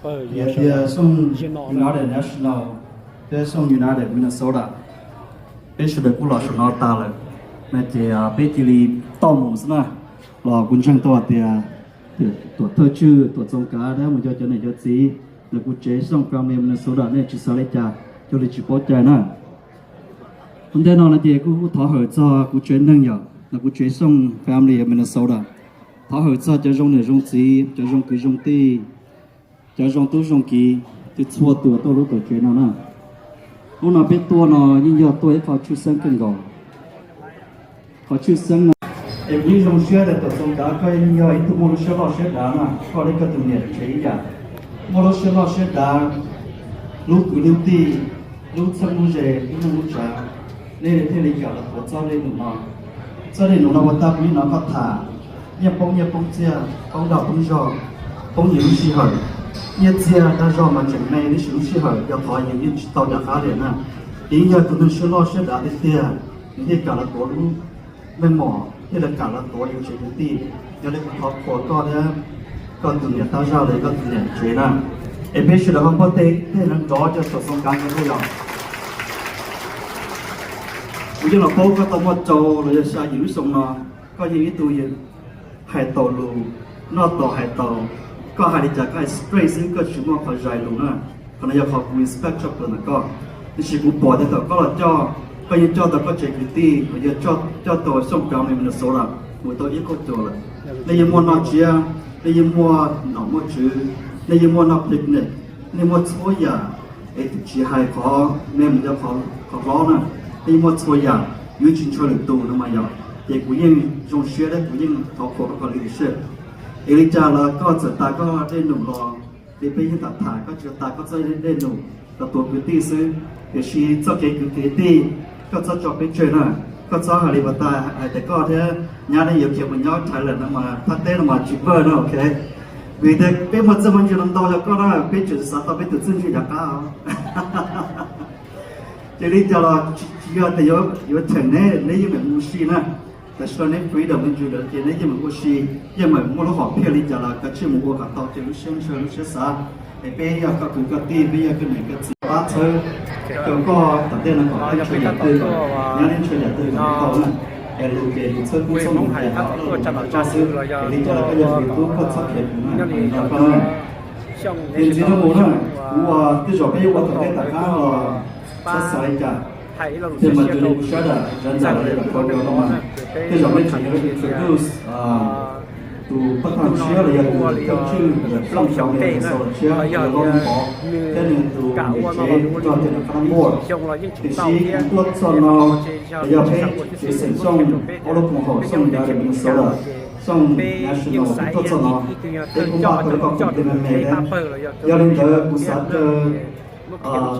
peb. Yog tias Xyooj United National thiab Xyooj United Minnesota, peb sawv daws kuj los saum no tas lawm, no ces peb cia li toj mus xwb na. Los kuv ntseeg tau hais tias Tuam Thawj Tswj, Tuam Txoos Kav thiab mus rau cov niam cov txiv, los kuv tsev Xyooj Family Minnesota nej tsis xav li cas, cuag li tsis paub cai na. Ua ntej no no ces kuj thov hawm txog kuv tsev neeg yom, no kuv tsev Xyooj Family Minnesota. Thov hawm txog cov zoo niam zoo txiv, cov zoo kwv zoo tij, cov zoo tub zoo kiv, txhua txhua tus tuaj lub tuam tsev no na. Hnub no peb tuaj no yeej yog tuaj ib qho tshwj xeeb kawg nkaus. Qhov tshwj xeeb no es kuv yeej zoo siab tias Tuam Txoos Kav koj yeej yog ib tug muaj lub siab loj siab dav na, koj thiab koj tus niam tsev ib yam, muaj lub siab loj siab dav, hlub kwv hlub tij, hlub txheeb hlub ze, hlub neej hlub tsav, nej thiaj li kam los tuav txoj dej num no. Txoj dej num no ua ntej kuv yeej hnov koj tham, nyiaj poob nyiaj poob txiaj, poob dag poob zog, poob yus lub sij hawm. Nyiaj txiag dag zog mas tseem me, tab sis lub sij hawm yog qhov yus yeej tsis tau rov qab li na. Ces yeej yog tus neeg siab loj siab dav tiag tiag, nws thiaj kam los tuav lub meej mom, thiaj li kam los tuav yus tsev yus tij. Yog li kuv thov qhuas koj thiab koj tus niam tab zaj los yog koj tus niam tsev na, es peb sawv daws ho npuaj tej tej neeg nrov rau Tuam Txoos Kav nkawd thiab yom. Kuv yeej los paub koj tau muaj rau los yog xya yim lub xyoo no, koj yeej ib tug hais tau lus, noj tau hais tau, koj hais li cas koj hais straight xwb, koj tsis muaj qhov zais lus na. Qhov no yog qhov kuv respect tshaj plaws ntawm koj. Tab sis kuv pom tias thaum koj los coj, koj yeej coj tau koj tsev kwv tij, los yog coj tau Xyooj Family Minnesota mus tau ib kauj cuam lawm. Nej yeej muaj noj tsiab, nej yeej muaj nom muaj tswv, nej yeej muaj noj picnic, nej muaj txhua yam, es tsis hais qhov me mus rau qhov hlob na, nej yeej muaj txhua yam, yus tsis ntshaw lwm tus no mas yog. Ces kuv yeej zoo siab thiab kuv yeej thov qhuas koj kom li sim. Es li cas los koj txawm tas koj dej num los, ces peb yeej tham tham, koj tsis tas koj txoj dej num los tuav kwv tij xwb, tiam sis txoj kev kwv kwv tij koj txhob tso peb tseg na. Koj txhob hais li pas tas hais tias koj thiab nyab nej yuav khiav mus nyob Thailand no mas thaj teb no mas tsis pawg no, ok. Vim tias peb muaj txoj me ntsis no ntau yog koj na, peb tseem xav tau peb tus txiaj ntsig rov qab. Ces li cas los tsis yog tias yuav cheem neb, neb yeej meem mus ua si na. Tam sim no neb freedom me ntsis lawm ces neb yeej meem ua si, yeej meem muaj lub hom phiaj li cas los kav tsij mus ua kom tau ces lub siab ntshaw lub siab xav. Es peb yog koj kwv koj tij, peb yog koj niam koj txiv, pab txhawb rau koj tom ntej no kom neb ntshaw yam twg, nyab neb ntshaw yam twg kom tau na. Ces lus ces lus txhawb kub txhob mus hais tau lub tsa los tsa xwb, ces li cas los koj yog tus tub koj txhob khiav kuv na, nyob li no koj na. Ces ntxiv no mus na, kuv ua tej zaum peb ua tom ntej tom qab los txhob xav li cas, ces mas tus li kuv sab dam sab ntawm los yog tus kau no mas, tej zaum peb tseem yuav introduce tus pab thaj tshiab los yog tus thawj tswj ntawm plooj xyoo ntawm xaus los tshiab yog Lauj Neej Pov thiab nws tus niam tsev nrog rau nws qhab nab npuaj. Tiam sis kuv tuaj txog no los yog peb tsev xeem Xyooj, ob lub koom haum Xyooj United Minnesota, Xyooj National kuv tuaj txog no, peb kuj npaj tau li koj koom tes me me thiab. Yog li ntawd kuv xav caw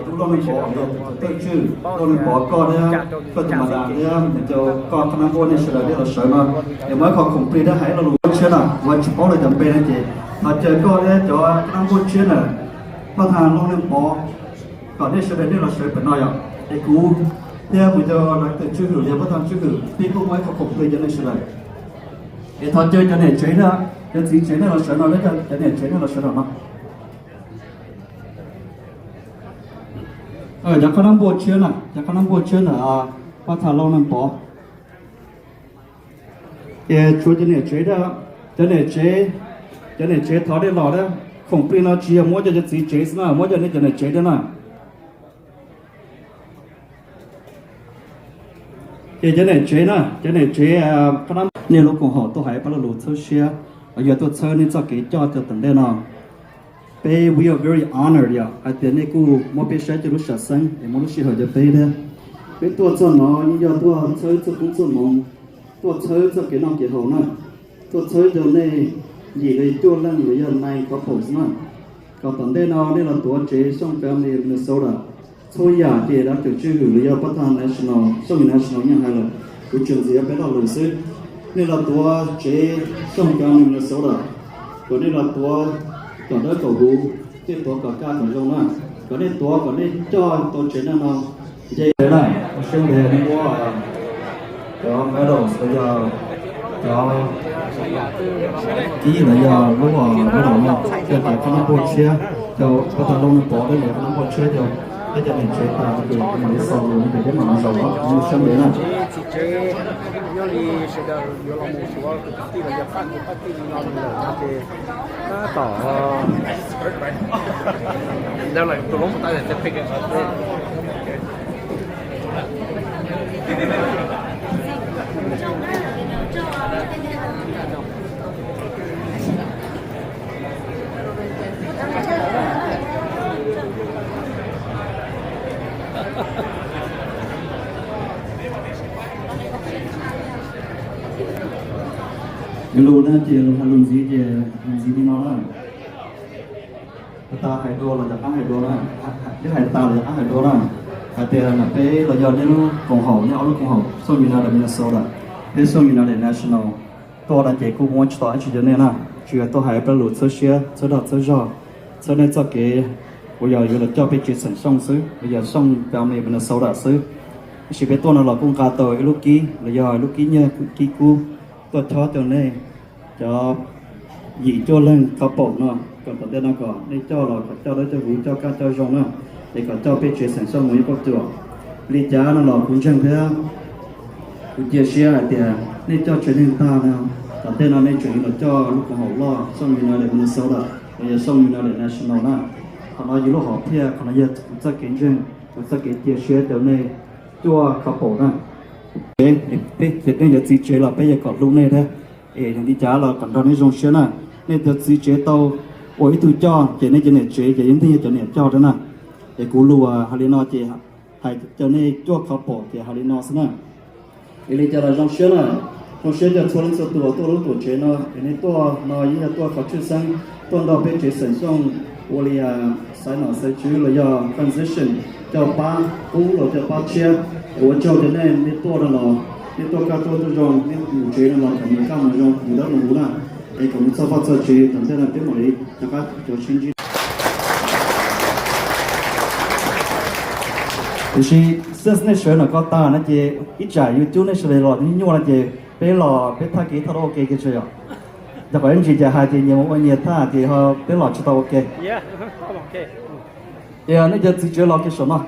tus Lauj Neej Pov los yog tus thawj tswj, Lauj Neej Pov koj thiab koj tus madam thiab mus caw koj qhab nab npuaj nej sawv daws thiaj los sawv no, es muaj ib qho khoom plig thiab hais ib lo lus tshiab na, kuv tsis paub lawv cov npe no ces thov caw koj thiab cov qhab nab npuaj tshiab na, pab thaj Lauj Neej Pov, kom nej sawv daws nej los sawv pem no yom. Es kuv thiab mus caw lawv tus tswj hwm los yog pab thaj tswj hwm pib kuj muaj ib qho khoom plig cov nej sawv daws. Es thov caw cov niam tsev thiab cov txiv tsev nej los sawv no thiab, cov niam tsev nej los sawv no no. Cov qhab nab npuaj tshiab na, cov qhab nab npuaj tshiab ntawm pab thaj Lauj Neej Pov. Ces tshuav cov niam tsev thiab, cov niam tsev, cov niam tsev thov nej los thiab. Khoom plig no tsis yog muab cov cov txiv tsev xwb na, muab cov nej cov niam tsev thiab na. Ces cov niam tsev na, cov niam tsev, qhab nab, nej lub koom haum tuaj hais pab lo lus txhawb siab, los yog tuaj txhawb nej txoj kev coj rau tom ntej no. Peb, we are very honored yom, hais tias nej kuj muab peb saib cov lub sam xeeb es muab lub sij hawm rau peb thiab. Peb tuaj txog no yeej yog tuaj txhawb txoj koob txoj hmoov, tuaj txhawb txoj kev noj kev haus na, tuaj txhawb rau nej yim li cuaj leej los yog nine couples na, kom tom ntej no nej los tuav tsev Xyooj Family Minnesota. Txhua yam ces dab cawm tswj hwm los yog pab thaj national, Xyooj National yeej hais lawm, kuv tsuas ntxiv peb lo lus xwb. Nej los tuav tsev Xyooj Family Minnesota, kom nej los tuav kom dawb kom huv, thiaj tuav kom kaj kom zoo na, kom nej tuav kom nej coj tau tsev neeg no nce na, ua siab ntev nej muab cov medals los yog cov kib los yog lub medal no rau cov qhab nab npuaj tshiab, rau pab thaj Lauj Neej Pov thiab cov qhab nab npuaj tshiab, rau peb cov niam tsev tas no ces mam li xaus lus no ces peb mam li zaum no, ua siab ntev na. Nyob li sawv daws yuav los mus xyuas tus kwv tij los yog pab tus pab tij li no lawm no ces tab tom Lus na ces lus hais lus ntxiv ces lus ntxiv li no na. Hais tas hais dua los rov qab hais dua na, twb hais tas los rov qab hais dua na. Hais tias peb los yog nej lub koom haum, nej ob lub koom haum Xyooj United Minnesota, peb Xyooj United National tuaj no ces kuj muab tsis tau dab tsi rau nej na, tsuas yog tuaj hais peb lus txhawb siab, txhawb dag txhawb zog, txhawb nej txoj kev uas yog yuav los coj peb tsev xeem Xyooj xwb, los yog Xyooj Family Minnesota xwb. Tab sis peb tuaj no los kuj nqa tau ib lub kib los yog lub kib nyiaj kib kub tuaj chob rau nej cov yim cuaj leeg couple no, kom tom ntej no kom nej coj los kom coj dawb coj huv, coj kaj coj zoo na, es kom coj peb tsev xeem Xyooj mus ib kauj ruam. Li cas no los kuv ntseeg thiab kuv cia siab hais tias nej coj tsev neeg tag no, tom ntej no nej tseem yuav los coj lub koom haum loj Xyooj United Minnesota, los yog Xyooj United National na. Qhov no yog lub hom phiaj, qhov no yog kuv txoj kev ntseeg, kuv txoj kev cia siab rau nej cuaj couple na. Peb cov txiv tsev los peb yuav kom hlub nej thiab, es li cas los kom nrog nej zoo siab na. Nej cov txiv tsev tau ua ib tug coj ces nej cov niam tsev ces yeej yog cov niam coj thiab na. Es kuv lus hais li no ces hais rau nej cuaj couple ces hais li no xwb na. Es li cas los zoo siab na, zoo siab rau txhua leej txhua tus tuaj lub tuam tsev no, es nej tuaj no yeej yog tuaj qhov tshwj xeeb tuaj nrog peb tsev xeem Xyooj ua li xaiv nom xaiv tswv los yog transition, coj pab qub los coj pab tshiab. Es ua tsaug rau nej, nej tuaj no los nej tuaj kaj tuaj tuaj zoo, nej mus tsev no los kom mus kaj mus zoo, mus dawb mus huv na, es kom mus txog vaj txog tsev tom ntej no peb mam li rov qab cov sib ntsib. Tiam sis since nej sawv no ko tag no ces ib tsam YouTube nej sawv daws los nyuaj no ces peb los peb thaj kev thaj ua ke kiag tso yom. Yog kom ib ntsis ces hais tias nyias mus ua nyias thaj ces peb los tsis tau ua ke. Ces nej cov txiv tsev los kiag saum no,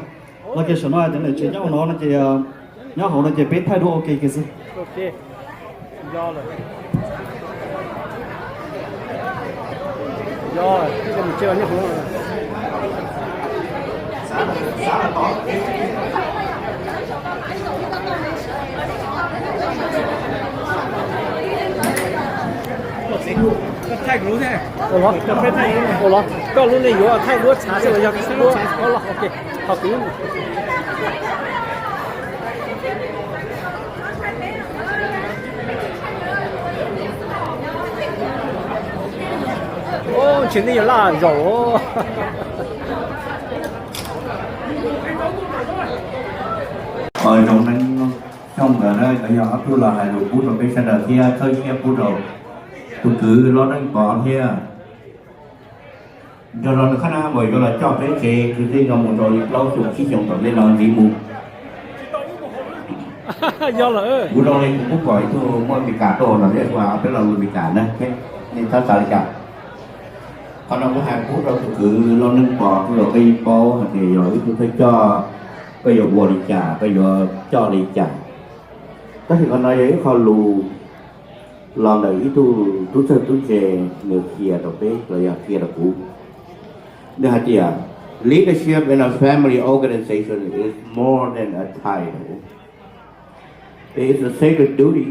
los kiag saum no, cov niam tsev nyob hauv no no ces, nyob hauv no ces peb thaij duab ua ke kiag xwb. Ok, nco lawm. Nco, ib co mus tsev nyob hauv. Ua los, ua los, koj lub neej yuav thaij duab tshav xwb los yog duab, ua los, ok, qhov kuv. Ntshe nej yuav laj zaum. Zoo neej xyoo ntawd na, yog ob tug los hais lus pub rau peb sawv daws thiab txhawb siab pub rau tus kwv Lob Neej Pov thiab. Nrog rau nws qhab nab uas yuav los coj peb tsev kwv tij no mus rau li plaub xyoo tsib xyoo tom ntej no ntxiv mus. Yog lawm. Kuv zoo li kuv kuj pom ib tug muaj Amelikas tuaj no thiab, kuv hais peb lo lus Amelikas na, nej txhob xav li cas. Qhov no kuv hais pub rau tus kwv Lob Neej Pov, kuv los peb yeej paub hais tias yog ib tug thawj coj, koj yuav ua li cas, koj yuav coj li cas. Tab sis qhov no yog ib qho lus los ntawm ib tug tub txawj tub ntse nws qhia rau peb los yog qhia rau kuv. Nws hais tias, leadership in a family organization is more than a title. It is a sacred duty.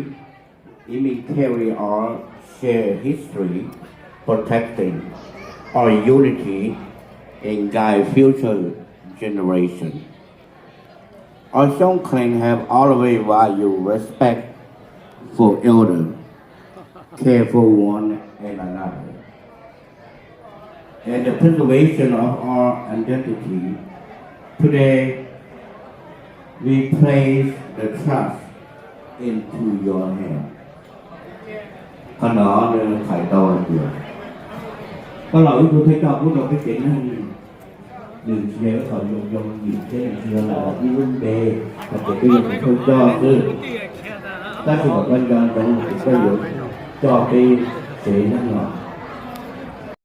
It may carry our shared history, protecting our unity, and guide future generation. Our Xyooj clan have always valued respect for elder, care for one and another, and the preservation of our identity. Today, we place the trust into your hand. Qhov no nws hais tau hais tias, koj los ua ib tug thawj coj pub rau peb tsev neeg, nws tsis yog ib qho zoo zoo yim thiab nws tsis yog lam ib lub npe hais tias peb yog tus thawj coj xwb. Tab sis kom koj nco ntsoov hais tias koj yuav coj peb tsev neeg los.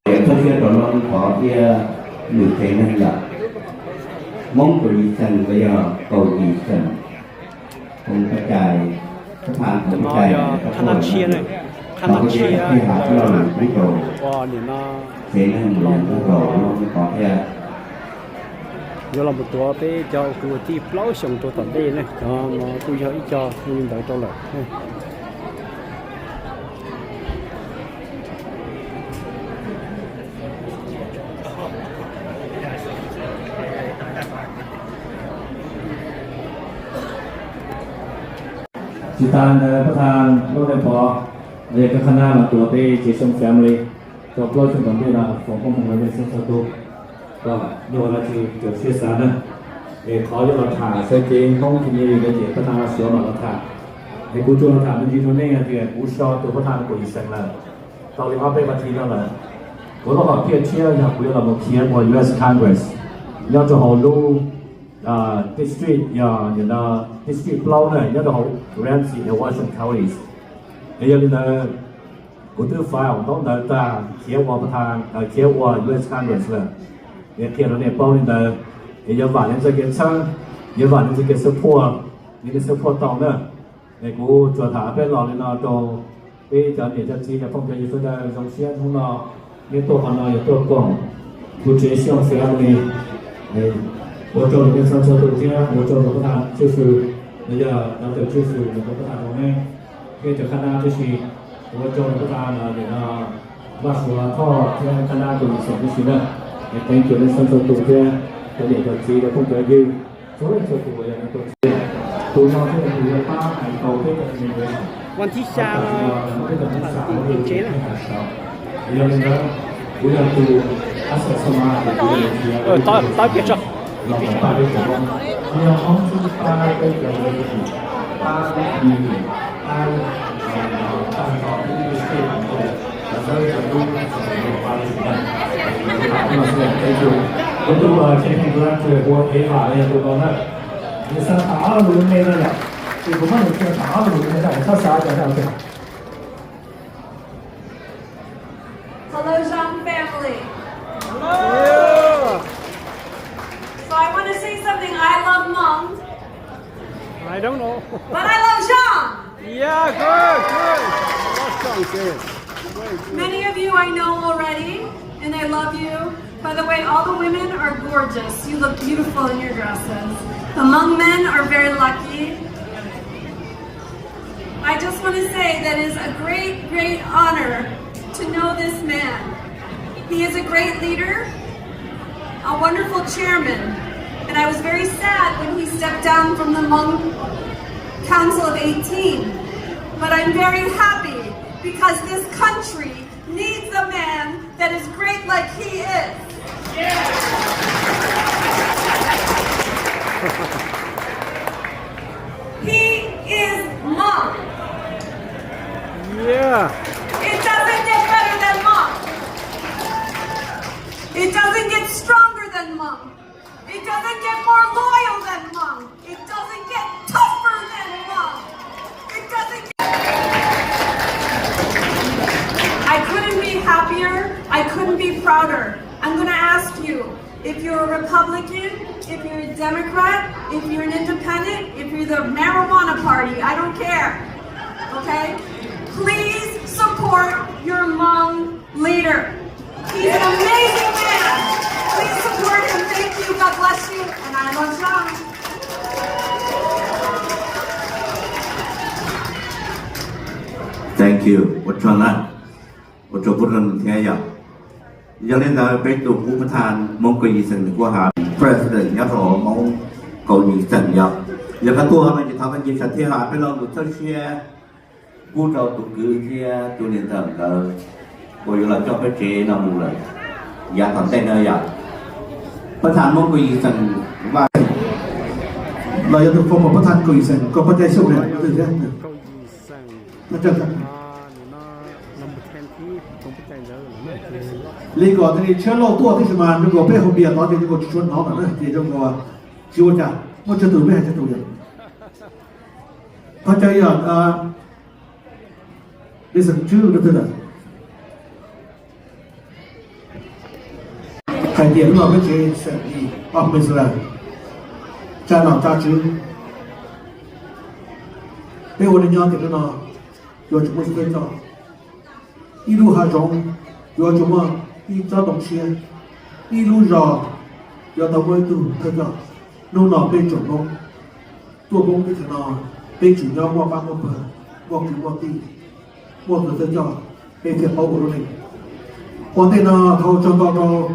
Txhob siab rau Lob Neej Pov thiab nws tsev neeg yom. Hmoob kaum yim xeem los yog kaum yim xeem, koom pab cai, pab pha koom pab cai, pab phuaj, thov koj tij hav koj loj lus pub rau tsev neeg los yog pub rau Lob Neej Pov thiab. Yuav los mus tuav peb cov kwv tij plaub xyoos rau tom ntej ne, cov no kuj yog ib co hu li ntawd rau lawm. Tsis tas ntawd pab thaj Lob Neej Pov, koj qhab nab los tuav peb tsev Xyooj family rau plaub xyoo tom ntej no, foom koob hmoov rau nej txhua txhua tus. Koj yog ua dab tsi rau siab xav na. Es qhov yuav los tham sawv cev Hmoob community no ces pab thaj Suav mam los tham. Es kuv tsuas los tham me ntsis rau nej hais tias kuv so tus pab thaj kaum yim xeem lawm tau li ob peb vas thiv no lawm. Kuv lub hom phiaj tshiab yog kuv yuav los mus khiav ua U S Congress nyob rau hauv lub district, yog district plaub na, nyob rau hauv Ramsey and Washington counties. Es yog li ntawd, kuv twb file ntaub ntawv tag khiav ua pab thaj, khiav ua U S Congress lawm. Es qhia rau nej paub li ntawd, es yuav vam nej txoj kev txhawb, yuav vam nej txoj kev support, nej support tau na. Es kuv tsuas tham peb los li no rau peb cov niam cov txiv cov phooj cov ywg sawv daws zoo siab hnub no nej tuaj qhov no yog tuaj koom kuv tsev Xyooj family. Ua tsaug rau nej txhua txhua tus thiab ua tsaug rau pab thaj Tswj Fwm, los yog cov tawm Tswj Fwm rau pab thaj rau nej thiab cov qhab nab tib si. Ua tsaug rau pab thaj no, Vaj Suav Thoj thiab qhab nab tus xeem tib si na. Thank you nej txhua txhua tus thiab cov niam cov txiv cov phooj cov ywg txhua leej txhua tus uas yog nej tuaj txhia. Tus no thiaj li tus yuav pab hais tau peb cov me nyuam. Vas thib xya no peb cov me nyuam xav ua tsev na. Yog li ntawd, kuv yog tus Asset Soma, kuv yog tus Tawb piav tso. Los pab peb cov Hmoob, yog Hmoob xwb pab peb cov me nyuam, pab peb cov me nyuam, pab tag nrho peb lub state, lawv txawb cov tub, thank you. Kuv tus campaign director hu ua Eva, yog tus no na. Nws xav tham ob lo lus me no yom, ces kuv muab nws tso tham ob lo lus me no, txhob xav cas na, ok. Hello, Zhang family. Hello. So I want to say something. I love Hmong. I don't know. But I love Zhang. Yeah, good, good. Many of you I know already, and I love you. By the way, all the women are gorgeous. You look beautiful in your dresses. Among men are very lucky. I just want to say that it is a great, great honor to know this man. He is a great leader, a wonderful chairman, and I was very sad when he stepped down from the Hmong Council of eighteen. But I'm very happy because this country needs a man that is great like he is. He is Hmong. Yeah. It doesn't get better than Hmong. It doesn't get stronger than Hmong. It doesn't get more loyal than Hmong. It doesn't get tougher than Hmong. It doesn't get... I couldn't be happier. I couldn't be prouder. I'm going to ask you, if you're a Republican, if you're a Democrat, if you're an independent, if you're the marijuana party, I don't care. Okay? Please support your Hmong leader. He's an amazing man. Please support him. Thank you. God bless you. And I love John. Thank you. Ua tsaug ntau, ua tsaug pub rau nws thiab yom. Yog li ntawd peb tus qub pab thaj Hmoob kaum yim xeem nws kuj hais president nyob rau Hmoob kaum yim xeem yom. Yog koj tuaj no ces thov koj cia li sawv thiab hais peb lo lus txawj siab pub rau tus kwv thiab tus niam ntxawm ntawd uas yuav los coj peb tsev no mus lawm yav tom ntej no yom. Pab thaj Hmoob kaum yim xeem, Vaj los yog tus former pab thaj kaum yim xeem, koj pab caij xyoo ne, twg thiab? Li kom thiaj li tshiab lauj tuaj tib si mas zoo nkaus peb haus npias tod ces zoo nkaus tsis tshua hnov lawm na, ces zoo nkaus tsis ua cas, muaj tsawg tus peb hais tsawg tus yom. Thov caw yog li xeem tswb rau twg lawm. Hais tias hnub no peb tsev xeem Hmoob Xyooj Laj, tsa nom tsa tswv, peb ua neej nyob tias hnub no yuav tsum muaj ib tug thawj coj, ib lub hav zoov yuav tsum muaj ib tsob ntoo tshiab, ib lub zos yuav tau muaj ib tug thawj coj. Hnub no peb tsoom Hmoob tuaj poob teb chaws no, peb tseem nyob muaj pab muaj pawg, muaj kwv muaj tij, muaj tus thawj coj, peb thiaj paub ua lub neej. Ua ntej no thov ua tsaug ntau rau hlob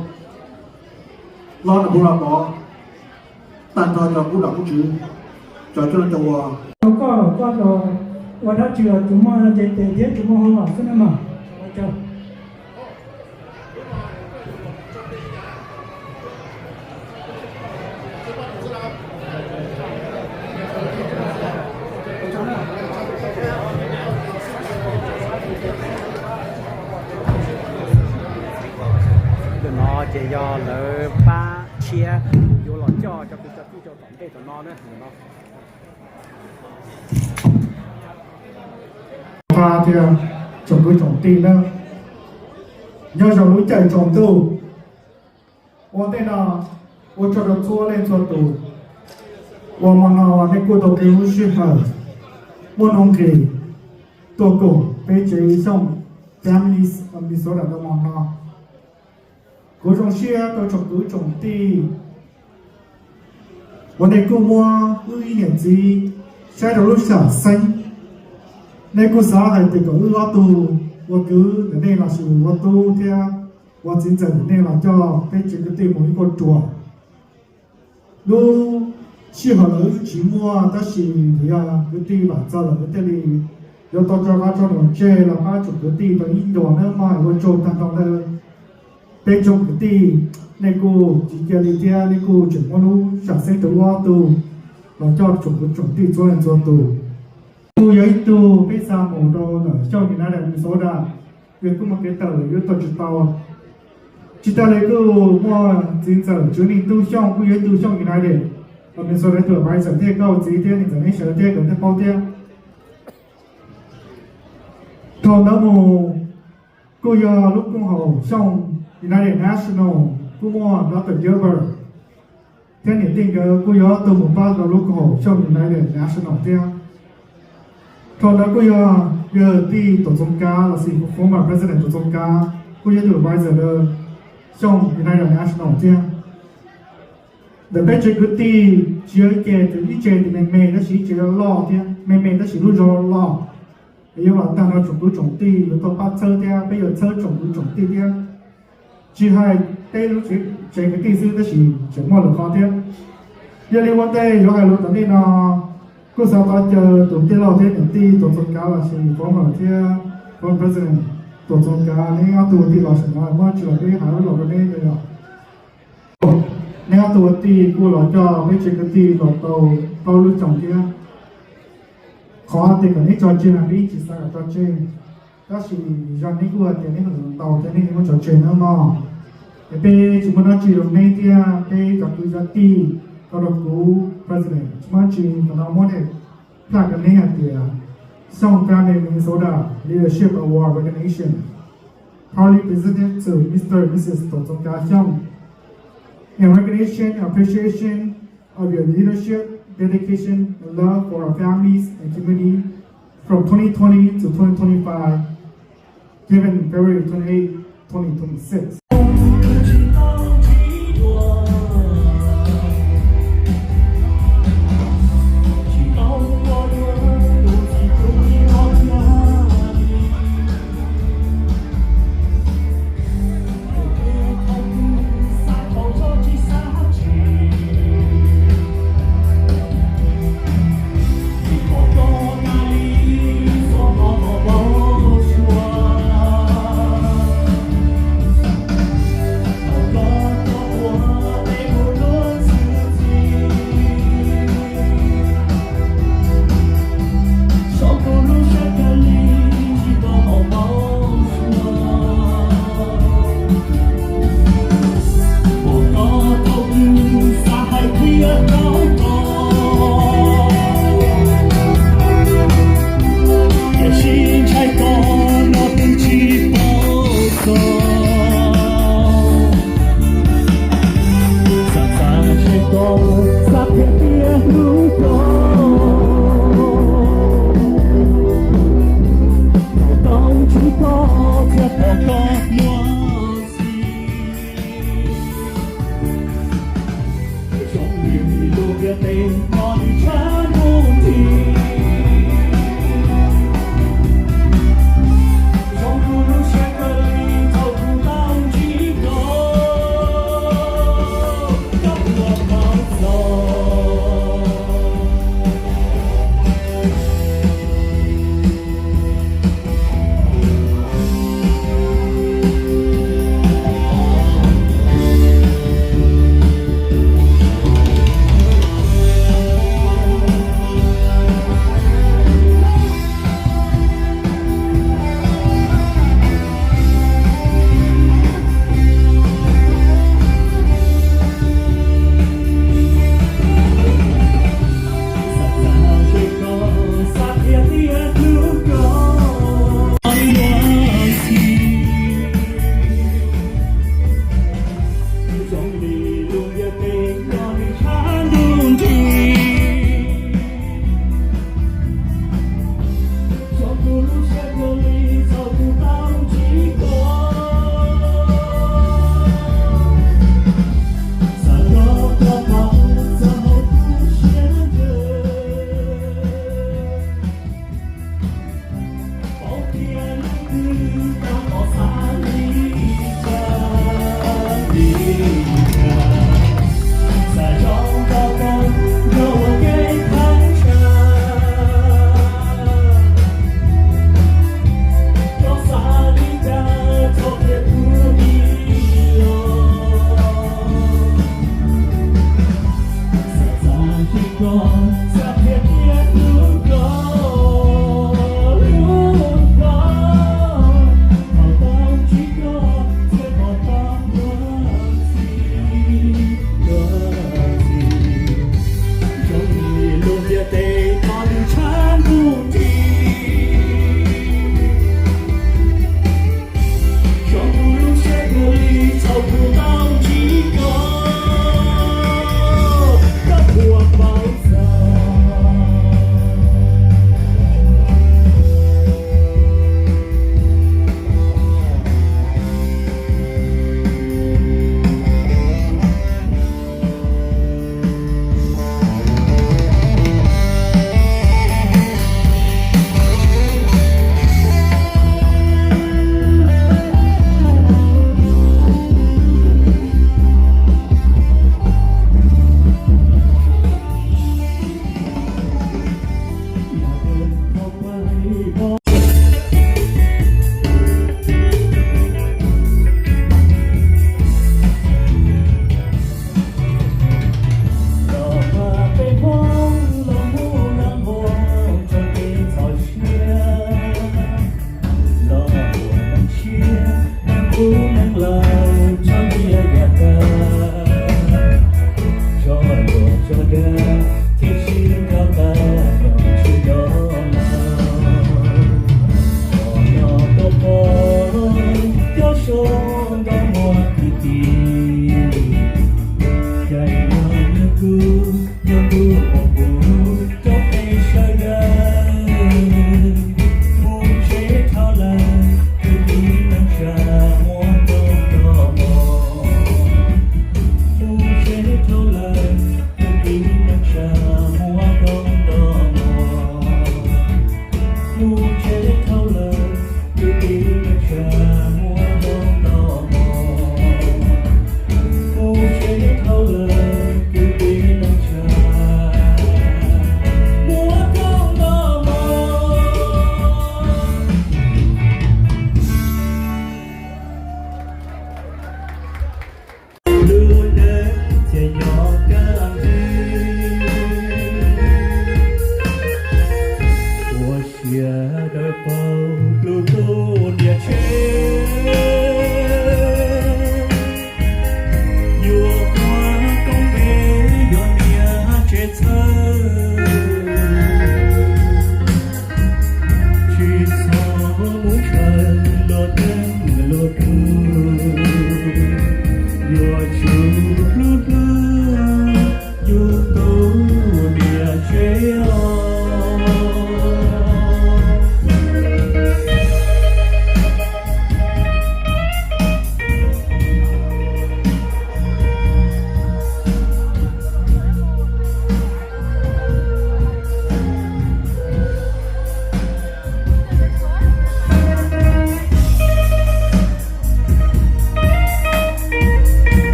Nom Pub Vaj Pov, tag nrho cov qub nom qub tswv, cov coj cov ua. Rau koj los koj los ua dab tsi los tsuas muaj nce tes thiab tsuas muaj hauj lwm xwb na mas. Ua tsaug. Ntawm no ces yog lawv pab tshiab yuav los coj cov kwv cov tij rau tom ntej tom no na. Pab thiab tsoom kwv tsoom tij na, nyob zoo lub caij tsaus ntuj. Ua ntej no ua tsaug rau txhua leej txhua tus uas hmo no nej kuj tau nqis lub sij hawm muaj nuj nqis tuaj koom peb tsev Xyooj Families of Minnesota rau hmo no. Kuv zoo siab rau tsoom kwv tsoom tij uas nej kuj muab wb ib niam txiv saib rau lub sam xeeb. Nej kuj xav hais tias kom wb ob tug ua kwv ntawm nej los sis ua tub thiab ua txiv ntxawm ntawm nej los coj peb tsev kwv tij mus ib puag ruam. Lub sij hawm lawm wb tsis muaj tab sis yog kwv tij vam txog lawm wb thiaj li yuav tau tso qab tso num tseg los pab tsoom kwv tij tau ib ncuas nawb mog. Ua tsaug tag nrho nawb. Peb tsoom kwv tij, nej kuj tsis cia li thiab nej kuj tseem muab lub sam xeeb rau wb ob tug los coj tsoom kwv tsoom tij txhua leej txhua tus. Kuj yog ib tug peb xa mus rau ntawm Xyooj United Minnesota, yog kuj muaj kev tawm lawm yuav tuaj tsis tau. Tsis tas li kuj muaj txiv ntxawm Tswv Neej Tub Xyooj kuj yog ib tug Xyooj United Minnesota tus advisor thiab, koj txiv thiab niam ntxawm neb sawv thiab nkawd thiaj paub thiab. Thaum ntawd mus kuj yog lub koom haum Xyooj United National kuj muaj Doctor Gilbert thiab niam tij nkawd kuj yog ob tug mus pab rau lub koom haum Xyooj United National thiab. Thaum ntawd kuj yog yawg tij Tuam Txoov Kav los sis former president Tuam Txoov Kav kuj yog tus advisor rau Xyooj United National thiab. Ntawm peb tsev kwv tij tsis yog ib ce, ib tsev tias me me tab sis ib tsev loj loj thiab, me me tab sis lub zog loj loj. Es yuav los tag nrho tsoom kwv tsoom tij yuav tau pab txhawb thiab peb yuav txhawb tsoom kwv tsoom tij thiab. Tsis hais peb lub tsev kwv tij xwb tab sis tseem muaj lwm qhov thiab. Yog li ua ntej yuav hais lus tom ntej no, kuj xav tau caw tus tij laug thiab niam tij Tuam Txoov Kav los sis former thiab former president Tuam Txoov Kav, neb ob tug ua tij los saum no muab tsis los peb hais lus rau neb yom. Neb ob tug ua tij kuj los coj peb tsev kwv tij los tau plaub lub xyoos thiab. Qhov tias kom neb tso tseg mas peb yeej tsis xav kom tso tseg, tab sis yog neb kuj hais tias neb hwm ntau thiab nej muab tso tseg nawb mog. Es peb tsis muaj dab tsi rau neb thiab peb cov kwv cov tij, rau rau kuv president tsis muaj dab tsi, qhov no muab neb plaj rau neb hais tias Xyooj Family Minnesota Leadership Award Recognition, proudly presented to Mister and Missus Tuam Txoov Kav Xyooj, in recognition and appreciation of your leadership, dedication, and love for our families and community from twenty twenty to twenty twenty-five, given February twenty-eighth, twenty twenty-six. Tiam sis ntshai koj no twb tsis paub txog, xav xav ntshai koj xav qhia tias hlub koj, tau ntsib koj thiab pom koj muaj txiv.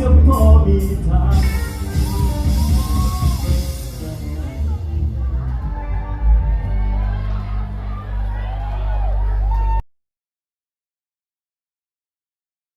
Cia pog